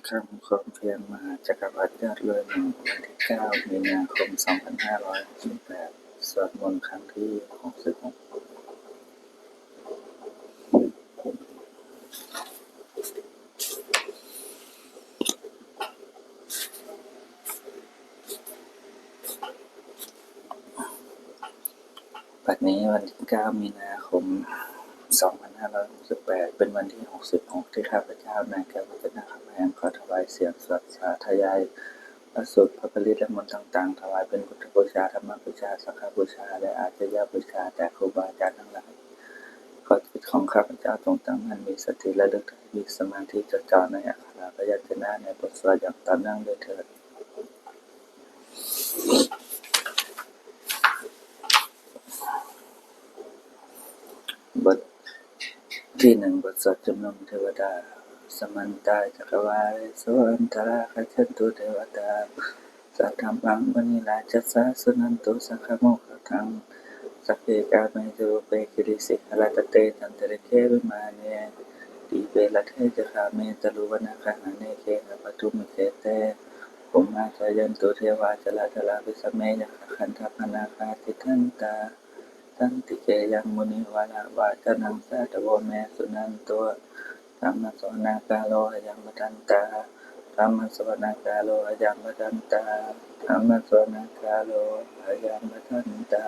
ຄຳຂອງພຽງມະຫາຈັກກະວັດຍອດເລີຍໜຶ່ງ ວັນທີເກົ້າ ມີນາຄົມ ສອງພັນຫ້າຮ້ອຍຫົກສິບແປດ ສວດມົນຄັ້ງທີຫົກສິບຫົກ. ບັດນີ້ວັນທີເກົ້າ ມີນາຄົມ ສອງພັນຫ້າຮ້ອຍຫົກສິບແປດ ເປັນວັນທີຫົກສິບຫົກ ທີ່ຂ້າພະເຈົ້າ ນາຍແກ້ວ ວັດທະນະຄຳແຫງ ຂໍຖວາຍສຽງສວດສາທະຍາຍພະສູດ ພະປະລິດ ແລະ ມົນຕ່າງໆ ຖວາຍເປັນພຸດທະບູຊາ, ທຳມະບູຊາ, ສັງຄະບູຊາ ແລະ ອາດຍະບູຊາ ແດ່ຄູບາອາຈານທັງຫຼາຍ. ຂໍຈິດຂອງຂ້າພະເຈົ້າຈົ່ງຕັ້ງໝັ້ນ, ມີສະຕິລະລຶກໄດ້, ມີສະມາທິຈົດຈ່ອງໃນອັກຂະລະພະຍັນຈະນະໃນບົດສວດຢ່າງຕໍ່ເນື່ອງດ້ວຍເທີ້ນ. ບົດທີໜຶ່ງ ບົດສວດຊຸມນຸມເທວະດາ. Samantā cakkavāḷesu atrāgacchantu devatā, saddhammaṃ munirājassa suṇantu saggamokkhadaṃ. Sagge kāme ca rūpe girisikharataṭe cantalikkhe vimāne, dīpe raṭṭhe ca gāme taruvanagahane gehavatthumhi khette, bhummā cāyantu devā jalathalavisame yakkhagandhabbanāgā, tiṭṭhantā santike yaṃ munivaravacanaṃ sādhavo me suṇantu. Dhammassavanakālo ayam bhadantā. Dhammassavanakālo ayam bhadantā. Dhammassavanakālo ayam bhadantā.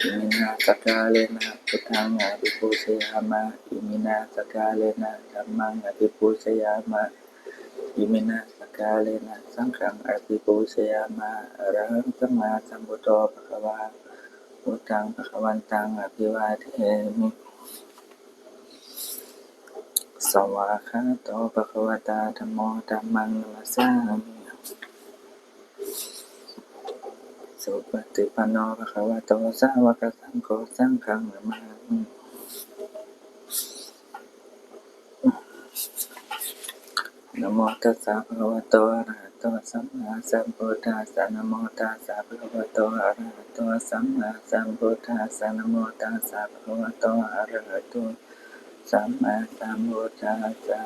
Iminā sakkārena buddhaṃ abhipūjayāma. Iminā sakkārena dhammaṃ abhipūjayāma. Iminā sakkārena saṅghaṃ abhipūjayāma. Arahaṃ sammāsambuddho bhagavā, buddhaṃ bhagavantaṃ abhivādemi. Svākkhāto bhagavatā dhammo, dhammaṃ namassāmi. Supaṭipanno bhagavato sāvakasaṅgho, saṅghaṃ namāmi. Namo tassa bhagavato arahato sammāsambuddhassa. Namo tassa bhagavato arahato sammāsambuddhassa. Namo tassa bhagavato arahato sammāsambuddhassa.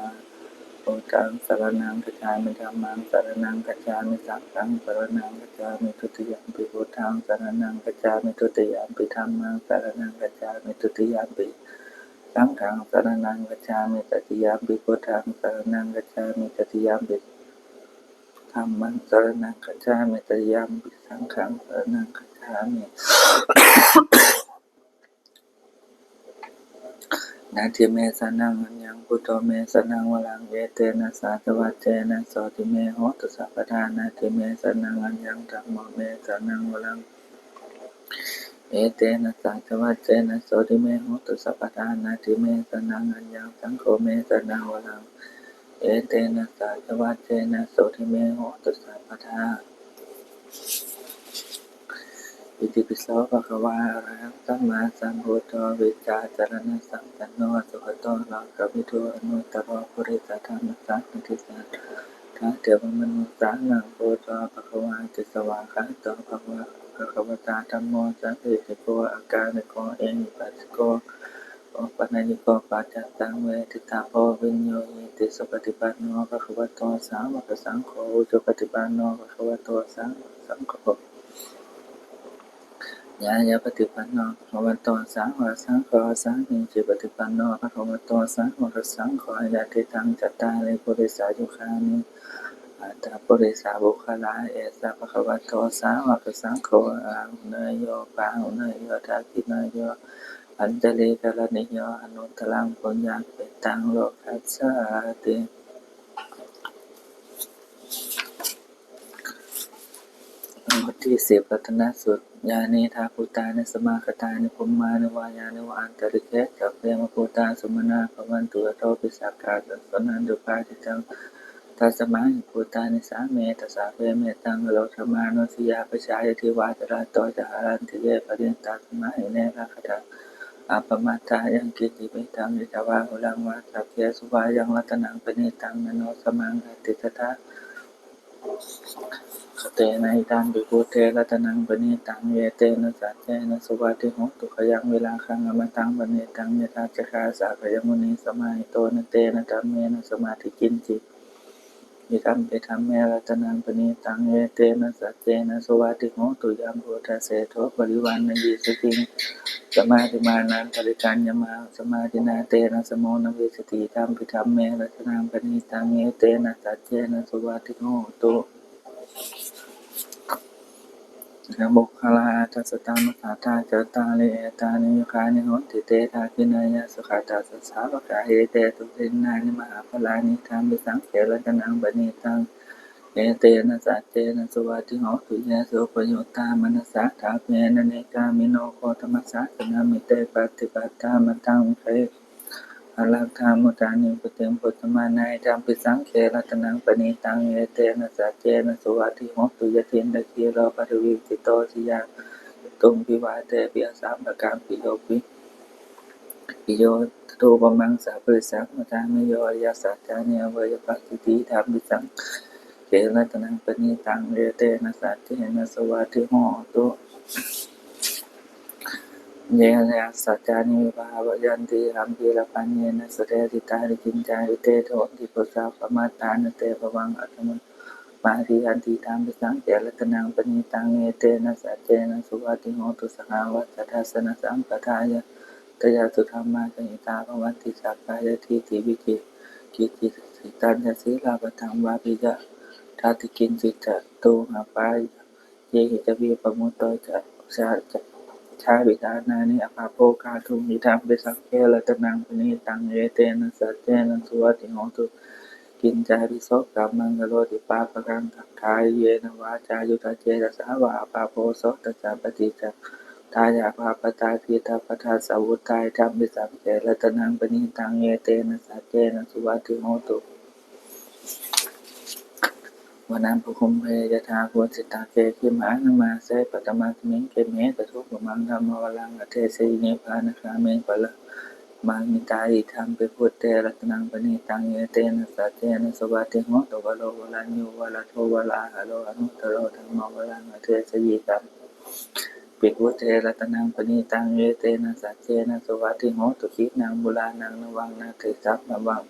Buddhaṃ saraṇaṃ gacchāmi. Dhammaṃ saraṇaṃ gacchāmi. Saṅghaṃ saraṇaṃ gacchāmi. Dutiyampi buddhaṃ saraṇaṃ gacchāmi. Dutiyampi dhammaṃ saraṇaṃ gacchāmi. Dutiyampi saṅghaṃ saraṇaṃ gacchāmi. Tatiyampi buddhaṃ saraṇaṃ gacchāmi. Tatiyampi dhammaṃ saraṇaṃ gacchāmi. Tatiyampi saṅghaṃ saraṇaṃ gacchāmi. Natthi me saraṇaṃ aññaṃ, buddho me saraṇaṃ varaṃ, etena saccavajjena sotthi me hotu sabbadā. Natthi me saraṇaṃ aññaṃ, dhammo me saraṇaṃ varaṃ, etena saccavajjena sotthi me hotu sabbadā. Natthi me saraṇaṃ aññaṃ, saṅgho me saraṇaṃ varaṃ, etena saccavajjena sotthi me hotu sabbadā. Itipi so bhagavā arahaṃ sammāsambuddho vijjācaraṇasampanno sugato lokavidū anuttaro purisadammasārathi satthā devamanussānaṃ buddho bhagavāti. Svākkhāto bhagavatā dhammo sandiṭṭhiko akāliko ehipassiko opanayiko paccattaṃ veditabbo viññūhīti. Supaṭipanno bhagavato sāvakasaṅgho, ujupaṭipanno bhagavato sāvakasaṅgho, ñāyapaṭipanno bhagavato sāvakasaṅgho, sāmīcipaṭipanno bhagavato sāvakasaṅgho, yadidaṃ cattāri purisayugāni aṭṭha purisapuggalā, esa bhagavato sāvakasaṅgho, āhuneyyo pāhuneyyo dakkhiṇeyyo añjalikaraṇīyo anuttaraṃ puññakkhettaṃ lokassāti. ບົດທີສິບ ລັດຕະນະສູດ. Yānīdha bhūtāni samāgatāni bhummāni vā yāni va antalikkhe, sabbeva bhūtā sumanā bhavantu athopi sakkacca suṇantu bhāsitaṃ. Tasmā hi bhūtā nisāmetha sabbe, mettaṃ karotha mānusiyā pajāya divā ca ratto ca haranti ye baliṃ, tasmā hi ne rakkhatha appamattā. Yaṅkiñci vittaṃ idha vā huraṃ vā, saggesu vā yaṃ ratanaṃ paṇītaṃ, na no samaṃ atthi tathā Saccena idampī buddhe ratanaṃ paṇītaṃ, etena saccena suvatthi hotu. Khayaṃ virāgaṃ amataṃ paṇītaṃ, yadajjhagā sakyamunī samāhito, na tena dhammena samatthi kiñci, idampi dhamme ratanaṃ paṇītaṃ, etena saccena suvatthi hotu. Yaṃ buddhaseṭṭho parivaṇṇayī suciṃ, samādhimānantarikaññamāhu, samādhinā tena samo na vijjati, idampi dhamme ratanaṃ paṇītaṃ, etena saccena suvatthi hotu. Yaṃ puggalā aṭṭha sataṃ pasatthā, cattāri etāni yugāni honti, te dakkhiṇeyyā sugatassa sāvakā, etesu dinnāni mahapphalāni, idampi saṅghe ratanaṃ paṇītaṃ, etena saccena suvatthi hotu. Ye suppayuttā manasā daḷhena, nikkāmino gotamasāsanamhi, te pattipattā mataṃ vihāraṃ laddhā mudhā nibbutiṃ bhuñjamānā, idampi saṅghe ratanaṃ paṇītaṃ, etena saccena suvatthi hotu. Yathindakhīlo paṭhaviṃ sito siyā, catubbhi vātebhi asambhagampi yo pi piyo tathūpamaṃ sappurisaṃ vadāmi, yo ariyasaccāni aveyyapakkhitīti, idampi saṅghe ratanaṃ paṇītaṃ, etena saccena suvatthi hotu. Ye ariyasaccāni vibhāvayanti, idampi laddhaṃ yena tena saccena, kiñcāpi te honti bhusappamattā, na te bhavaṃ aṭṭhamamādiyanti, idampi saṅghe ratanaṃ paṇītaṃ, etena saccena suvatthi hotu. Sahāvassa dassanasampadāya, tayassu dhammā jahitā bhavanti, sakkāyadiṭṭhi vicikicchitañca sīlabbataṃ vāpi yadatthi kiñci, catūhapāyehi ca vippamutto, cha cha cha cābhiṭhānāni abhabbo kātuṃ, idampi saṅghe ratanaṃ paṇītaṃ, etena saccena suvatthi hotu. Kiñcāpi so kammaṃ karoti pāpakaṃ, kāyena vācāyuda cetasā vā, abhabbo so tassa paṭicca samudāya, abhabbatā diṭṭhapadassa vuttā, idampi saṅghe ratanaṃ paṇītaṃ, etena saccena suvatthi hotu. Vanapagumbe yathā koci tagge gimhānamāse, paṭhamasmiṃ gimhe tathūpamaṃ, dhammavaraṃ adesayi, nibbānagāmiṃ paranimmitā, idampi buddhe ratanaṃ paṇītaṃ, etena saccena suvatthi hotu. Varo varaññū varado varāharo, anuttaro dhammavaraṃ adesayi, idampi buddhe ratanaṃ paṇītaṃ, etena saccena suvatthi hotu. Khīṇaṃ purāṇaṃ navaṃ natthi sambhavaṃ,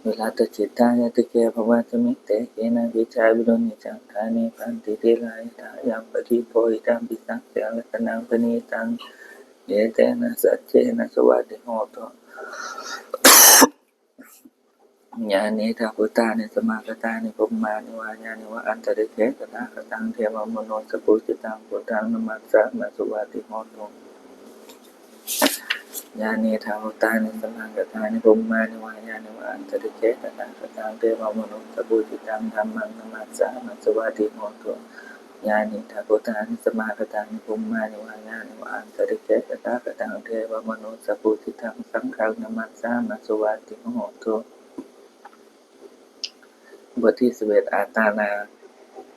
virattacittāyatike bhavasmiṃ, te khīṇabījā aviruḷhicchandā, nibbanti dhīrā yathāyampadīpo, idampi saṅghe ratanaṃ paṇītaṃ, etena saccena suvatthi hotu. Yānīdha bhūtāni samāgatāni, bhummāni vā yāni va antalikkhe, tathāgataṃ devamanussapūjitaṃ, buddhaṃ namassāma suvatthi hotu. Yānīdha bhūtāni samāgatāni, bhummāni vā yāni va antalikkhe, tathāgataṃ devamanussapūjitaṃ, dhammaṃ namassāma suvatthi hotu. Yānīdha bhūtāni samāgatāni, bhummāni vā yāni va antalikkhe, tathāgataṃ devamanussapūjitaṃ, saṅghaṃ namassāma suvatthi hotu. บทที่สิบเอ็ด อาตานา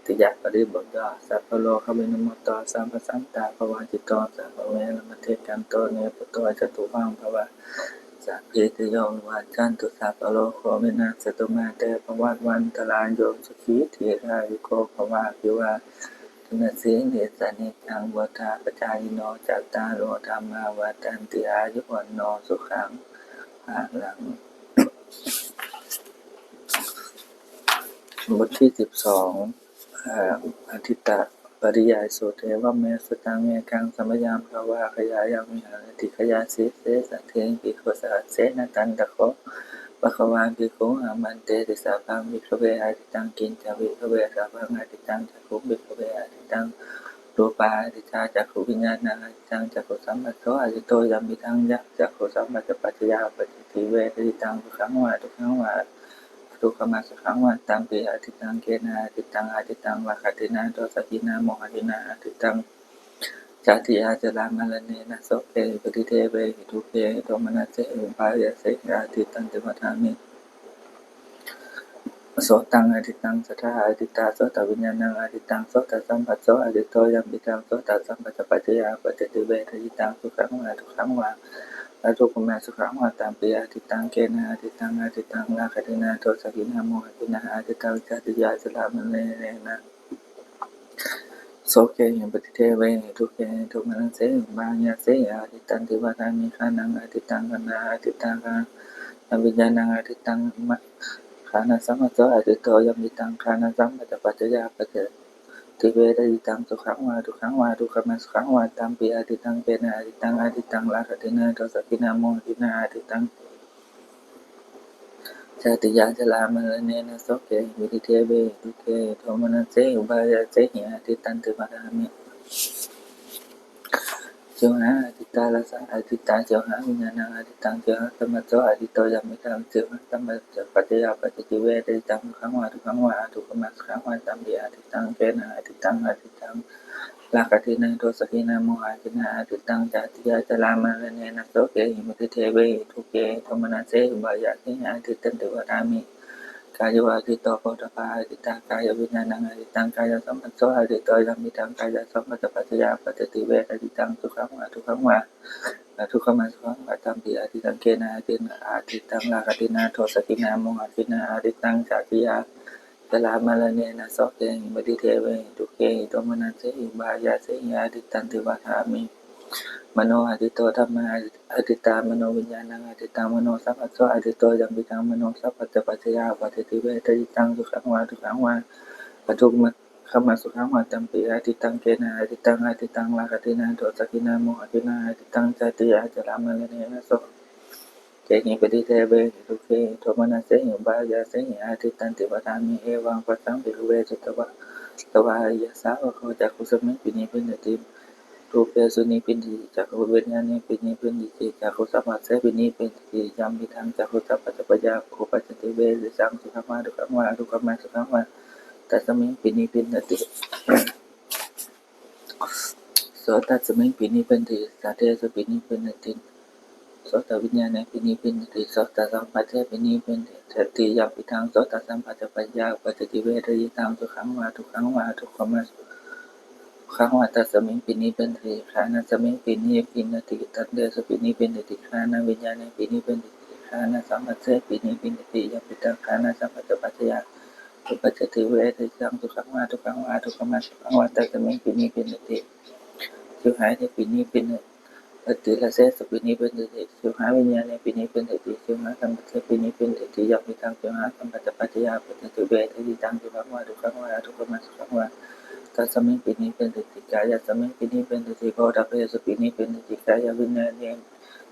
ติยปริบทย่อ Sabbarogavinimutto sabbasantāpavajjito sabbaveramatikkanto nibbuto ca tuvaṃ bhava. Sabbītiyo vivajjantu sabbarogo vinassatu mā te bhavatvantarāyo sukhī dīghāyuko bhava. Abhivādanasīlissa niccaṃ vuḍḍhāpacāyino cattāro dhammā vaḍḍhanti āyu vaṇṇo sukhaṃ balaṃ. บทที่สิบสอง เอ่อ อทิตตปริยายสูตร Evamme sutaṃ. Ekaṃ samayaṃ bhagavā gayāyaṃ viharati gayāsīse saddhiṃ bhikkhusahassena. Tatra kho bhagavā bhikkhū āmantesi: Sabbaṃ bhikkhave ādittaṃ. Kiñca bhikkhave sabbaṃ ādittaṃ? Cakkhuṃ bhikkhave ādittaṃ. Rūpā ādittā cakkhuviññāṇaṃ ādittaṃ cakkhusamphasso āditto, yampidaṃ yaṃ cakkhusamphassapaccayā uppajjati vedayitaṃ sukhaṃ vā dukkhaṃ vā adukkhamasukhaṃ vā, tampi ādittaṃ. Kena ādittaṃ? Ādittaṃ rāgagginā dosagginā mohagginā ādittaṃ. Jātiyā jarāmaraṇena sokehi paridevehi dukkhehi domanassehi upāyāsehi ādittanti vadāmi. Sotaṃ ādittaṃ saddā ādittā sotaviññāṇaṃ ādittaṃ sotasamphasso āditto, yampidaṃ sotasamphassapaccayā uppajjati vedayitaṃ sukhaṃ vā dukkhaṃ vā ອະທຸກຂະມາສຸຂັງວາຕັມປິອະທິດຕັງ ເຂນະອະທິດຕັງ ອະທິດຕັງ ລາຄະຕິນາ ໂທສະກິນາ ໂມຫະຕິນາ ອະທິດຕັງ ຈາຕິຍາ ຊະລາ ມະລະເນນະ ໂສເກຫິ ປະຕິເທເວຫິ ທຸກເຂຫິ ໂທມະນັດເສຫິ ອຸບາຍາເສຫິ ອະທິດຕັນຕິວະທາມິ ຄານັງອະທິດຕັງ ຄານາອະທິດຕັງ ຄານະວິນຍານັງອະທິດຕັງ ມະ ຄານະສຳພັດໂສອະທິດໂຕ ຍຳປິດທັງ ຄານະສຳພັດຈະປັດຈະຍາ ປັດຈະຕິເວທະຈິດຕັງ ສຸຂັງວາທຸກຂັງວາ ອະທຸກຂະມະສຸຂັງວາຕັມປິ ອະທິດຕັງ ເຂນະອະທິດຕັງ ອະທິດຕັງ ລາຄະຕິນາ ໂທສະກິນາ ໂມຫະຕິນາ ອະທິດຕັງ ຈາຕິຍາ ຊະລາ ມະລະເນນະ ໂສເກຫິ ປະຕິເທເວຫິ ທຸກເຂຫິ ໂທມະນັດເສຫິ ອຸບາຍາເສຫິ ອະທິດຕັນຕິວະທາມິ ຊິວຫາອະທິດຕາ ລາສາອະທິດຕາ ຊິວຫາວິນຍານັງອະທິດຕັງ ຊິວຫາສຳພັດໂສອະທິດໂຕ ຍຳປິດທັງ ຊິວຫາສຳພັດຈະປັດຈະຍາ ປັດຈະຕິເວທະຈິດຕັງ ສຸຂັງວາທຸກຂັງວາ ອະທຸກຂະມະສຸຂັງວາຕັມປິ ອະທິດຕັງ ເຂນະອະທິດຕັງ ອະທິດຕັງ ລາຄະຕິນາ ໂທສະກິນາ ໂມຫະຕິນາ ອະທິດຕັງ ຈາຕິຍາ ຊະລາ ມະລະເນນະ ໂສເກຫິ ປະຕິເທເວຫິ ທຸກເຂຫິ ໂທມະນັດເສຫິ ອຸບາຍາເສຫິ ອະທິດຕັນຕິວະທາມິ ກາໂຍອະທິດໂຕ ໂພທະພາອະທິດຕາ ກາຍະວິນຍານັງອະທິດຕັງ ກາຍະສຳພັດໂສອະທິດໂຕ ຍຳປິດທັງ ກາຍະສຳພັດຈະປັດຈະຍາ ປັດຈະຕິເວທະຈິດຕັງ ສຸຂັງວາທຸກຂັງວາ ອະທຸກຂະມະສຸຂັງວາຕັມປິ ອະທິດຕັງ ເຂນະອະທິດຕັງ ອະທິດຕັງ ລາຄະຕິນາ ໂທສະກິນາ ໂມຫະຕິນາ ອະທິດຕັງ ຈາຕິຍາ ຊະລາ ມະລະເນນະ ໂສເກຫິ ປະຕິເທເວຫິ ທຸກເຂຫິ ໂທມະນັດເສຫິ ອຸບາຍາເສຫິ ອະທິດຕັນຕິວະທາມິ ມະໂນອະທິດໂຕ ທຳມາອະທິດຕາ ມະໂນວິນຍານັງອະທິດຕັງ ມະໂນສຳພັດໂສອະທິດໂຕ ຍຳປິດທັງ ມະໂນສຳພັດຈະປັດຈະຍາ ປັດຈະຕິເວທະຈິດຕັງ ສຸຂັງວາທຸກຂັງວາ ອະທຸກຂະມະສຸຂັງວາຕັມປິ ອະທິດຕັງ ເຂນະອະທິດຕັງ ອະທິດຕັງ ລາຄະຕິນາ ໂທສະກິນາ ໂມຫະຕິນາ ອະທິດຕັງ ຈາຕິຍາ ຊະລາ ມະລະເນນະ ໂສ ເກຫິ ປະຕິເທເວຫິ ທຸກເຂຫິ ໂທມະນັດເສຫິ ອຸບາຍາເສຫິ ອະທິດຕັນຕິວະທາມິ ເອວັງປັດສັງ ພິກຂະເວ ສຸຕວາ ສະວາເອຍະສາວະໂກ ຈັກຂຸສະມິງ ປິນິບພິນດາຕິ ຮູເປສຸນິບພິນດາຕິ ຈັກຂູວິນຍາເນ ປິນິບພິນດາຕິ ຈັກຂຸສຳພັດເສ ປິນິບພິນດາຕິ ຍຳປິດທັງ ຈັກຂຸສຳພັດຈະປັດຈະຍາ ອຸປະຈາຕິເວທະຈິດຕັງ ສຸຂັງວາທຸກຂັງວາ ອະທຸກຂະມະສຸຂັງວາ ຕັດສະມິງ ປິນິບພິນດາຕິ ໂສຕັດສະມິງ ປິນິບພິນດາຕິ ສັດເທສຸ ປິນິບພິນດາຕິ ໂສຕະວິນຍາເນ ປິນິບພິນດາຕິ ໂສຕະສຳພັດເສ ປິນິບພິນດາຕິ ຍຳປິດທັງ ໂສຕະສຳພັດຈະປັດຈະຍາ ອຸປະຈາຕິເວທະຈິດຕັງ ສຸຂັງວາທຸກຂັງວາ ອະທຸກຂະມະສຸຂັງວາ ຕັດສະມິງ ປິນິບພິນດາຕິ ຄານະສະມິງ ປິນິບພິນດາຕິ ຕັນເທສຸ ປິນິບພິນດາຕິ ຄານະວິນຍາເນ ປິນິບພິນດາຕິ ຄານະສຳພັດເສ ປິນິບພິນດາຕິ ຍຳປິດທັງ ຄານະສຳພັດຈະປັດຈະຍາ ອຸປະຈາຕິເວທະຈິດຕັງ ສຸຂັງວາທຸກຂັງວາ ອະທຸກຂະມະສຸຂັງວາ ຕັດສະມິງ ປິນິບພິນດາຕິ ຊິວຫາເນ ປິນິບພິນດາຕິ ລະເສສຸ ປິນິບພິນດາຕິ ຊິວຫາວິນຍາເນ ປິນິບພິນດາຕິ ຊິວຫາສຳພັດເສ ປິນິບພິນດາຕິ ຍຳປິດທັງ ຊິວຫາສຳພັດຈະປັດຈະຍາ ອຸປະຈາຕິເວທະຈິດຕັງ ສຸຂັງວາທຸກຂັງວາ ອະທຸກຂະມະສຸຂັງວາ ຕັດສະມິງ ປິນິບພິນດາຕິ ກາຍະສະມິງ ປິນິບພິນດາຕິ ໂພທະເພສຸ ປິນິບພິນດາຕິ ກາຍະວິນຍາເນ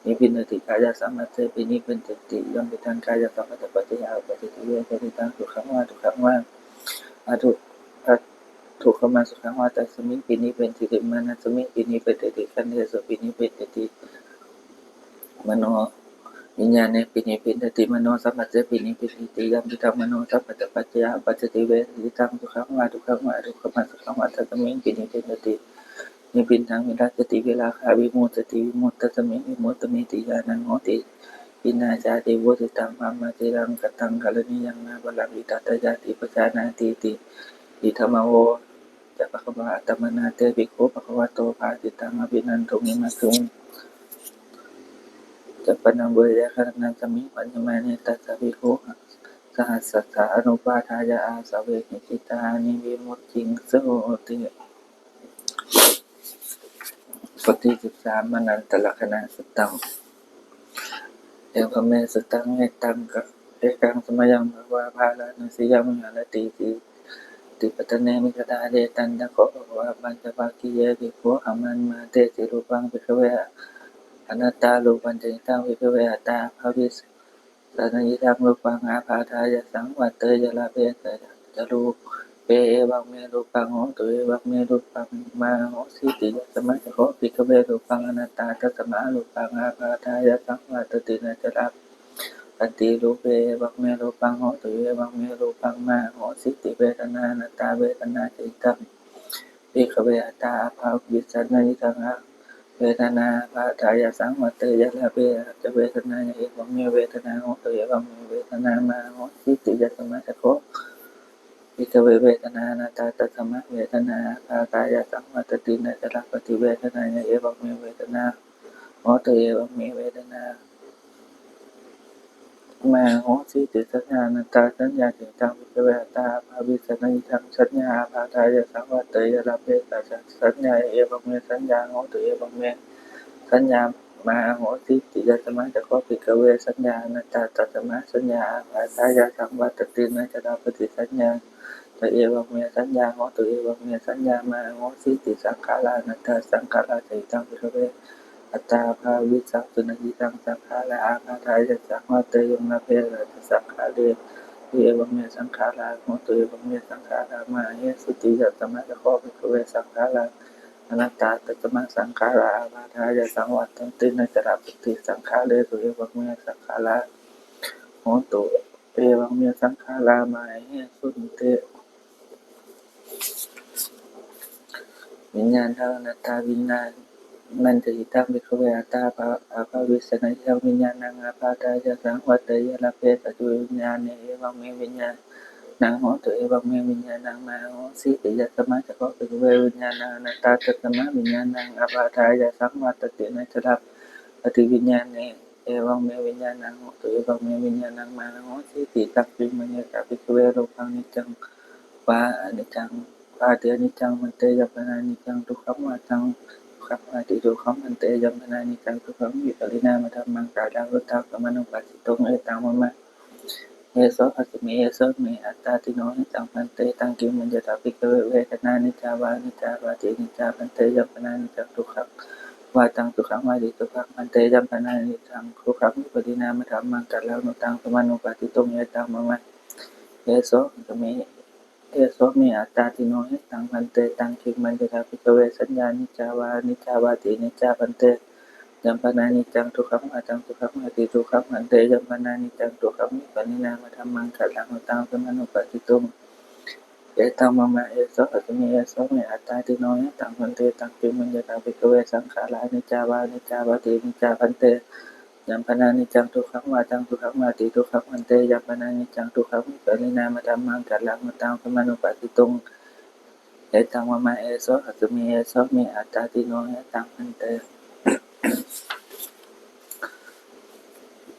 ນິບພິນດາຕິ ກາຍະສຳພັດເສ ປິນິບພິນດາຕິ ຍຳປິດທັງ ກາຍະສຳພັດຈະປັດຈະຍາ ອຸປະຈາຕິເວທະຈິດຕັງ ສຸຂັງວາທຸກຂັງວາ ອະທຸ ອະທຸກຂະມະສຸຂັງວາ ຕັດສະມິງ ປິນິບພິນດາຕິ ມານະສະມິງ ປິນິບພິນດາຕິ ຄັນເທສຸ ປິນິບພິນດາຕິ ມະໂນວິນຍາເນ ປິນິບພິນດາຕິ ມະໂນສຳພັດເສ ປິນິບພິນດາຕິ ຍຳປິດທັງ ມະໂນສຳພັດຈະປັດຈະຍາ ອຸປະຈາຕິເວທະຈິດຕັງ ສຸຂັງວາທຸກຂັງວາ ອະທຸກຂະມະສຸຂັງວາ ຕັດສະມິງ ປິນິບພິນດາຕິ ນິບພິນທັງ ວິລັດສະຕິ ວິລາຄາ ວິມຸດສະຕິ ວິມຸດຕະສະມິງ ວິມຸດຕະມິຕິຍານັງໂຫຕິ ວິນາຈາຕິ ວຸດສິຕັງ ທຳມະທິລັງ ຄະຕັງ ກະລະນີຍັງ ນາບາລັງ ອິດຖະດາຍາຕິ ປະຊານາຕິ ຕິ ອິທະມະໂຫ ຈະ ພະຄະວາ ອາຕະມະນາ ເຕ ພິກຂຸ ພະຄະວະໂຕ ພາສິຕັງ ອະພິນັນທຸງ ອິມາສີ ຈະ ປະນະເວຍະຄະນະສະມິງ ພະຍະມາເນ ຕັດສະ ພິກຂຸ ສະຫັດສັດສະ ອະນຸປາທາຍະ ອາສະເວຫິ ຈິດຕານິ ວິມຸດຕິງ ໂສຕິ ບົດທີສິບສາມ ມະນັນຕະລັກຂະນະສຸດຕັງ ເອວັງເມ ສຸຕັງ ເອຕັງ ເອກັງສະມະຍັງ ພະຄະວາ ພາລານະສີ ຍະມະຫາລາຕີ ເຈ ຕິປັດຕະເນ ມິກະທາເທ ຕັນຕະໂຄ ພະຄະວາ ປັນຈະວັກຄີເຍ ພິກຂຸ ອາມະນະມາ ເຕ ເຈ ຮູປັງ ພິກຂະເວ ອະນັດຕາ ຮູປັນ ຈະ ອິດທັງ ພິກຂະເວ ອັດຕາ ອາພາວິ ສະນະອິດທັງ ຮູປັງ ອາບາທາຍະ ສັງວັດເຕຍະ ລາເພ ຈະ ຈະ ລູ ເປ ເອວັງເມ ຮູປັງ ໂຫຕຸ ເອວັງເມ ຮູປັງ ມາ ໂຫສິ ຕິ ຍັດສະມາ ຈະໂຄ ພິກຂະເວ ຮູປັງ ອະນັດຕາ ຕັດສະມາ ຮູປັງ ອາບາທາຍະ ສັງວັດຕະຕິ ນະ ຈະ ລາພັນຕິ ຮູເປ ເອວັງເມ ຮູປັງ ໂຫຕຸ ເອວັງເມ ຮູປັງ ມາ ໂຫສິ ຕິ ເວທະນາ ອະນັດຕາ ເວທະນາ ຈະ ອິດທັງ ພິກຂະເວ ອັດຕາ ອາພາວິ ສະນະອິດທັງ ອາ ເວທະນາ ອາບາທາຍະ ສັງວັດເຕຍະ ລາເພ ຈະ ເວທະນາຍະ ເອວັງເມ ເວທະນາ ໂຫຕຸ ເອວັງເມ ເວທະນາ ມາ ໂຫສິ ຕິ ຍັດສະມາ ຈະໂຄ ພິກຂະເວ ເວທະນາ ອະນັດຕາ ຕັດສະມາ ເວທະນາ ອາບາທາຍະ ສັງວັດຕະຕິ ນະ ຈະ ລາພັນຕິ ເວທະນາຍະ ເອວັງເມ ເວທະນາ ໂຫຕຸ ເອວັງເມ ເວທະນາ ມະໂຫສິ ຕິສັນຍາ ອະນັດຕາ ສັນຍາ ເຕ ຕັງ ພິກຂະເວ ອັດຕາ ອາບາດ ວິຊາ ນະກິດຕັງ ສັນຍາ ອາບາດາຍະ ສັງວັດເຕຍະ ລາເພສະ ສັນຍາ ເອວັງເມ ສັນຍາ ໂຫຕຸ ເອວັງເມ ສັນຍາ ມະໂຫສິ ຕິ ຕັດສະມາ ຈະໂຄ ພິກຂະເວ ສັນຍາ ອະນັດຕາ ຕັດສະມາ ສັນຍາ ອາບາດາຍະ ສັງວັດຕະຕິ ນະຈະລາພະຕິ ສັນຍາ ຈະ ເອວັງເມ ສັນຍາ ໂຫຕຸ ເອວັງເມ ສັນຍາ ມະໂຫສິ ຕິ ສັງຂາລາ ອະນັດຕາ ສັງຂາລາ ຈະ ອິດຕັງ ພິກຂະເວ ອັດຕາ ອາບາດ ວິຊາ ສຸ ນະກິດຕັງ ສັງຂາລາ ອາບາດາຍະ ສັງວັດເຕຍະ ລາເພສະ ສັງຂາເຣ ເອວັງເມ ສັງຂາລາ ໂຫຕຸ ເອວັງເມ ສັງຂາລາ ມະເຫສຸ ຕິ ຕັດສະມາ ຈະໂຄ ພິກຂະເວ ສັງຂາລາ ອະນັດຕາ ຕັດສະມາ ສັງຂາລາ ອາບາດາຍະ ສັງວັດຕະຕິ ນະຈະລາພະຕິ ສັງຂາເຣສຸ ເອວັງເມ ສັງຂາລາ ໂຫຕຸ ເອວັງເມ ສັງຂາລາ ມະເຫສຸ ຕິ ວິນຍານະ ອະນັດຕາ ວິນຍານະ ມັນຈະ ອິດຕັງ ພິກຂະເວ ອັດຕາ ອາບາດ ອາບາດ ວິຊາ ນະກິດຕັງ ວິນຍານະ ອາບາດາຍະ ສັງວັດເຕຍະ ລາເພສະ ຈະ ວິນຍາເນ ເອວັງເມ ວິນຍານະ ໂຫຕຸ ເອວັງເມ ວິນຍານະ ມະໂຫສິ ຕິ ຕັດສະມາ ຈະໂຄ ພິກຂະເວ ວິນຍານະ ອະນັດຕາ ຕັດສະມາ ວິນຍານະ ອາບາດາຍະ ສັງວັດຕະຕິ ນະຈະລາພະຕິ ວິນຍາເນ ເອວັງເມ ວິນຍານະ ໂຫຕຸ ເອວັງເມ ວິນຍານະ ມະໂຫສິ ຕິ ຕັງ ຄິງ ມັນຍະຖາ ພິກຂະເວ ຮູປັງ ນິດຈັງ ວາ ອະນິດຈັງ ວາ ອາຕິ ອະນິດຈັງ ພັນເຕ ຍັມປະນາ ນິດຈັງ ທຸກຂັງ ວາ ຕັງ ທຸກຂັງ ວາ ອາຕິ ທຸກຂັງ ພັນເຕ ຍັມປະນາ ນິດຈັງ ທຸກຂັງ ວິປະລິນາມະທຳມັງ ກາລັງ ໂນຕັງ ສະມະນຸປັດສິຕຸງ ເອຕັງ ມະມະ ເອໂສ ຫັດສະເມ ເອໂສ ເມ ອັດຕາ ຕິໂນ ເຮຕັງ ພັນເຕ ຕັງ ຄິງ ມັນຍະຖາ ພິກຂະເວ ເວທະນາ ນິດຈາ ວາ ອະນິດຈາ ວາ ອາຕິ ອະນິດຈາ ພັນເຕ ຍັມປະນາ ນິດຈັງ ທຸກຂັງ ວາ ຕັງ ທຸກຂັງ ວາ ອາຕິ ທຸກຂັງ ພັນເທ ຍັມປະນາ ນິດຈັງ ທຸກຂັງ ວິປະລິນາມະທຳມັງ ກາລັງ ໂນຕັງ ສະມະນຸປັດສິຕຸງ ເອຕັງ ມະມະ ເອໂສ ເມ ເອໂສ ເມ ອັດຕາ ຕິໂນ ເຮຕັງ ພັນເຕ ຕັງ ຄິງ ມັນຍະຖາ ພິກຂະເວ ສັນຍາ ນິດຈາ ວາ ອະນິດຈາ ວາ ອາຕິ ອະນິດຈາ ພັນເທ ຍັມປະນາ ນິດຈັງ ທຸກຂັງ ວາ ຕັງ ທຸກຂັງ ວາ ອາຕິ ທຸກຂັງ ພັນເທ ຍັມປະນາ ນິດຈັງ ທຸກຂັງ ວິປະລິນາມະທຳມັງ ກາລັງ ໂນຕັງ ສະມະນຸປັດສິຕຸງ ເອຕັງ ມະມະ ເອໂສ ຫັດສະເມ ເອໂສ ເມ ອັດຕາ ຕິໂນ ເຮຕັງ ພັນເຕ ຕັງ ຄິງ ມັນຍະຖາ ພິກຂະເວ ສັງຂາລາ ອະນິດຈາ ວາ ອະນິດຈາ ວາ ອາຕິ ອະນິດຈາ ພັນເທ ຍັມປະນາ ນິດຈັງ ທຸກຂັງ ວາ ຕັງ ທຸກຂັງ ວາ ອາຕິ ທຸກຂັງ ພັນເທ ຍັມປະນາ ນິດຈັງ ທຸກຂັງ ວິປະລິນາມະທຳມັງ ກາລັງ ໂນຕັງ ສະມະນຸປັດສິຕຸງ ເອຕັງ ມະມະ ເອໂສ ຫັດສະເມ ເອໂສ ເມ ອັດຕາ ຕິໂນ ເຮຕັງ ພັນເຕ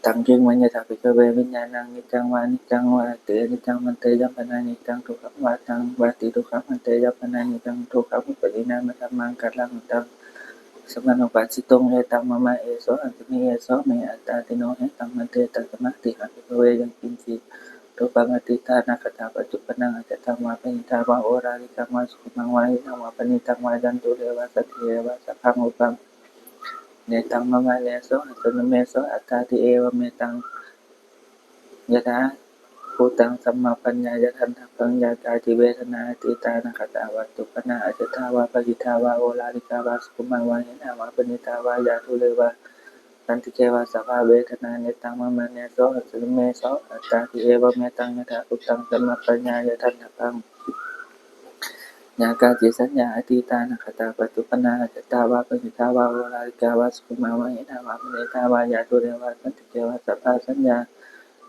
ຕັງ ຄິງ ມັນຍະຖາ ພິກຂະເວ ວິນຍານັງ ນິດຈັງ ວາ ອະນິດຈັງ ວາ ອາຕິ ອະນິດຈັງ ພັນເຕ ຍັມປະນາ ນິດຈັງ ທຸກຂັງ ວາ ຕັງ ວາ ອາຕິ ທຸກຂັງ ພັນເຕ ຍັມປະນາ ນິດຈັງ ທຸກຂັງ ວິປະລິນາມະທຳມັງ ກາລັງ ໂນຕັງ ສະມະນຸປັດສິຕຸງ ເອຕັງ ມະມະ ເອໂສ ຫັດສະເມ ເອໂສ ເມ ອັດຕາ ຕິໂນ ເຮຕັງ ພັນເຕ ຕັດສະມາ ຕິຫັງ ພິກຂະເວ ຍັງ ກິນຈີ ຮູປັງ ອະຕີຕາ ອະນາຄະຕາ ປັດຈຸປະນັງ ອາຈາດທັງ ວາ ປະນີຕາ ວາ ໂອລາລິກັງ ວາ ສຸຂຸມມັງ ວາ ຫິນະ ວາ ປະນີຕະ ວາ ຍັນຕຸເຣ ວາ ສັນຕິເກ ວາ ສະພັງ ຮູປັງ ເນຕັງ ມະມະ ເນໂສ ຫັດສະເມ ເມໂສ ອັດຕາ ຕິເອວະເມຕັງ ຍະຖາພູຕັງ ສຳມະປັນຍາຍະ ທັນຕະພັງ ຢາກາ ຕິ ເວທະນາ ອະຕີຕາ ອະນາຄະຕາ ປັດຈຸປະນາ ອາຈາດທາ ວາ ປະຫິດທາ ວາ ໂອລາລິກາ ວາ ສຸຂຸມມາ ວາ ຫິນາ ວາ ປະນີຕາ ວາ ຍະດູເຣ ວາ ສັນຕິເກ ວາ ສະພາ ເວທະນາ ເນຕັງ ມະມະ ເນໂສ ຫັດສະເມ ເມໂສ ອັດຕາ ຕິເອວະເມຕັງ ຍະຖາພູຕັງ ສຳມະປັນຍາຍະ ທັນຕະພັງ ຍາກາ ຕິ ສັນຍາ ອະຕີຕາ ອະນາຄະຕາ ປັດຈຸປະນາ ອາຈາດທາ ວາ ປະຫິດທາ ວາ ໂອລາລິກາ ວາ ສຸຂຸມມາ ວາ ຫິນາ ວາ ປະນີຕາ ວາ ຍະດູເຣ ວາ ສັນຕິເກ ວາ ສະພາ ສັນຍາ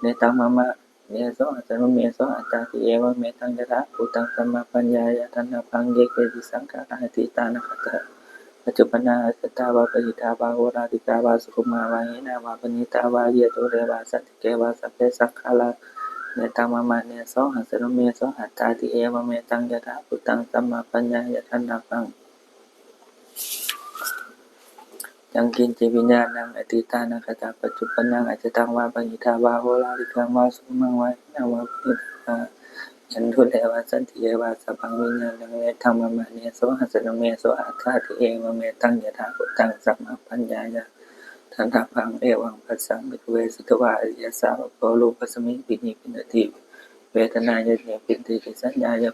ເນຕັງ ມະມະ ເນໂສ ຫັດສະເມ ເມໂສ ອັດຕາ ຕິເອວະເມຕັງ ຍະຖາພູຕັງ ສຳມະປັນຍາຍະ ທັນຕະພັງ ເຢເກ ຕິ ສັງຂາລາ ອະຕີຕາ ອະນາຄະຕາ ປັດຈຸປະນາ ອາຈາດທາ ວາ ປະຫິດທາ ວາ ໂອລາລິກາ ວາ ສຸຂຸມມາ ວາ ຫິນາ ວາ ປະນີຕາ ວາ ຍະດູເຣ ວາ ສັນຕິເກ ວາ ສະເພ ສັງຂາລາ ເນຕັງ ມະມະ ເນໂສ ຫັດສະເມ ເມໂສ ອັດຕາ ຕິເອວະເມຕັງ ຍະຖາພູຕັງ ສຳມະປັນຍາຍະ ທັນຕະພັງ ຍັງ ກິນຈີ ວິນຍານັງ ອະຕີຕາ ອະນາຄະຕາ ປັດຈຸປະນັງ ອາຈາດທັງ ວາ ປະຫິດທາ ວາ ໂອລາລິກັງ ວາ ສຸຂຸມມາ ວາ ຫິນາ ວາ ປະນີຕາ ວາ ຍັນດູເຣ ວາ ສັນຕິເກ ວາ ສະພັງ ວິນຍານັງ ເນຕັງ ມະມະ ເນໂສ ຫັດສະເມ ເມໂສ ອັດຕາ ຕິເອວະເມຕັງ ຍະຖາພູຕັງ ສຳມະປັນຍາຍະ ທັນຕະພັງ ເອວັງ ປັດສັງ ພິກຂະເວ ສຸດທະວາ ອະລິຍະສາວົກໂກ ຮູປະສະມິງ ປິນິບພິນດາຕິ ເວທະນາຍະ ນິບພິນດາຕິ ສັນຍາຍະ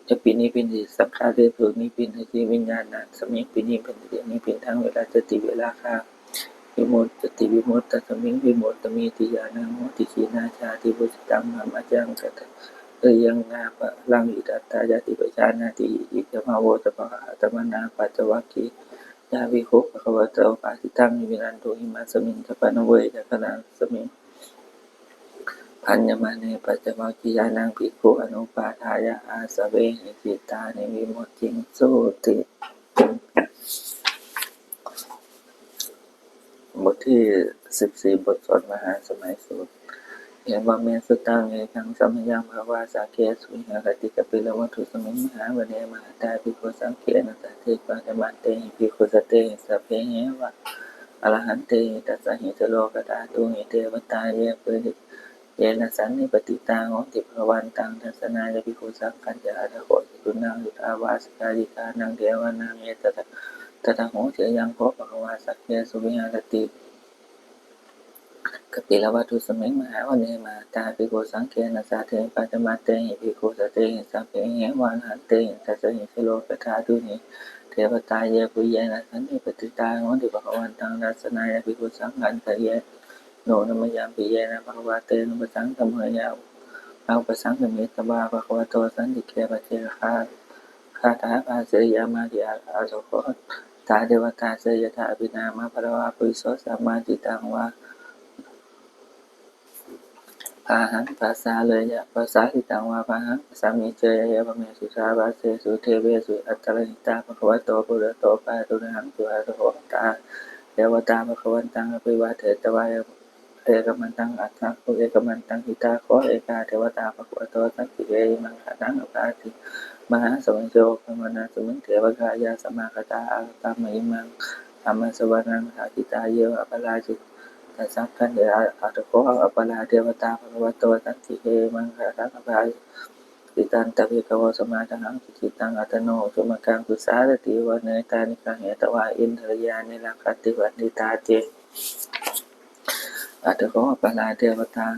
ຍະ ປິນິບພິນດາຕິ ສັງຂາເຣ ສຸ ນິບພິນດາຕິ ວິນຍານະ ສະມິງ ປິນິບພິນດາຕິ ນິບພິນທັງ ວິລັດສະຕິ ວິລາຄາ ວິມຸດສະຕິ ວິມຸດຕະສະມິງ ວິມຸດຕະເມ ຕິ ຍານັງ ໂຫຕິ ຂິນາ ຈາຕິ ປຸສະຕັງ ທຳມະຈັງ ກະຕະເລຍງ ນາ ພະລັງ ອິດຕະ ອັດຕາ ຍາຕິ ປະຈານາຕິ ອິດຕະ ມະໂຫ ສະພະຄະ ອາຕະມະນາ ປັນຈະວັກຄີ ຍາ ພິກຂຸ ພະຄະວະໂຕ ພາສິຕັງ ວິນະນະຕຸ ອິມາສະມິງ ສະພະນະເວ ຈາຄະນາສະມິງ ພັນຍະມະເນ ປັນຈະວັກຄີຍານັງ ພິກຂຸ ອະນຸປາທາຍະ ອາສະເວຫິ ຈິດຕານິ ວິມຸດຕິງ ໂສຕິ. ບົດທີສິບສີ່ ບົດສວດມະຫາສະໄໝສູດ. ເອວະເມ ສຸຕັງ ເອກັງ ສະມະຍັງ ພະຄະວາ ສັກເກ ສຸວິຫາຣະຕິ ກະປິລະວັດຖຸສະມິງ ມະຫາວັນເນ ມະຫາຕາພິກຂຸສັງເກນະ ສາເຖ ປະຈະມະເຕຫິ ພິກຂຸສະເຕຫິ ສັບເພ ເຫວະ ອະລະຫັນເຕຫິ ຕັດສະຫິ ສະໂລກະທາຕຸຫິ ເທວະຕາ ເຢ ປຸ ເຢນະ ສັນນິປະຕິຕາ ໂຫຕິ ພະຄະວັນຕັງ ທັດສະນາຍະ ພິກຂຸສັງຄັນຈະ ອັດຖະໂຄ ຈະຕຸນາງ ສຸດທາວາສະກາລິການັງ ເທວານັງ ເອຕະ ຕະທະໂຫ ເຊ ຍັງ ໂຄ ພະຄະວາ ສັກເກ ສຸວິຫາຣະຕິ ກະປິລະວັດຖຸສະມິງ ມະຫາວັນເນ ມະຫາຕາພິກຂຸສັງເກນະ ສາເຖ ປະຈະມະເຕຫິ ພິກຂຸສະເຕຫິ ສັບເພ ເຫວະ ອະລະຫັນເຕຫິ ຕັດສະຫິ ສະໂລກະທາຕຸຫິ ເທວະຕາ ເຢ ປຸ ເຢນະ ສັນນິປະຕິຕາ ໂຫຕິ ພະຄະວັນຕັງ ທັດສະນາຍະ ພິກຂຸສັງຄັນຈະ ເຢ ໂນ ນະມະຍັມປິ ເຢນະ ພະຄະວາ ເຕ ໂນ ປະສັງກະມະຍາ ອະອຸປະສັງກະມິດຕະວາ ພະຄະວະໂຕ ສັນຕິເກ ປັດເຈກະຄາ ຄາຖາພາສິຍາມາ ຕິ ອາ ອາດຖະໂຄ ຕາ ເທວະຕາ ເຊ ຍະຖາ ອະພິນາມາ ພະລະວາ ປຸລິໂສ ສາມາ ຈິດຕັງວາ ພາຫັງ ປະສາເລຍະ ປະສາລິຕັງວາ ພາຫັງ ປະສາມິ ເຊ ເອວະເມ ສຸດທາວາເສສຸ ເທເວສຸ ອັດຕະລະຫິຕາ ພະຄະວະໂຕ ພຸດທະໂຕ ພາຕຸນະຫັງ ສຸ ອາດຖະໂຄ ຕາ ເທວະຕາ ພະຄະວັນຕັງ ອະພິວາເທຕະວາ ເອກະມັນຕັງ ອັດຖະໂຄ ເອກະມັນຕັງ ຫິຕາໂຄ ເອກາ ເທວະຕາ ພະຄະວະໂຕ ສັນຕິເກ ອິມັງຄະລັງ ອະພາສິ ມະຫາສະໄໝໂຊ ພະຄະວະນາ ສະມິງ ເທວະກາຍາ ສະມາຄະຕາ ອາຄະຕະມະ ອິມັງ ທຳມະສະວະນັງ ສາກິຕາ ເຍວະ ອະປະລາ ຈິດຕະສັງຄະເດ ອາ ອາດຖະໂຄ ອະປະລາ ເທວະຕາ ພະຄະວະໂຕ ສັນຕິເກ ອິມັງຄະລັງ ອະພາສິ ຕິຕັນຕະ ພິກຂະໂວ ສະມາດາຫັງ ສຸຈິດຕັງ ອັດຕະໂນ ສຸມະກັງ ປຸສາຣະຕິ ວະເນຕານິ ກະເຫຕະວາ ອິນດະລະຍານີ ລັກຂະຕິ ວັນດິຕາ ເຕ ອາດຖະໂຄ ອະປະລາ ເທວະຕາ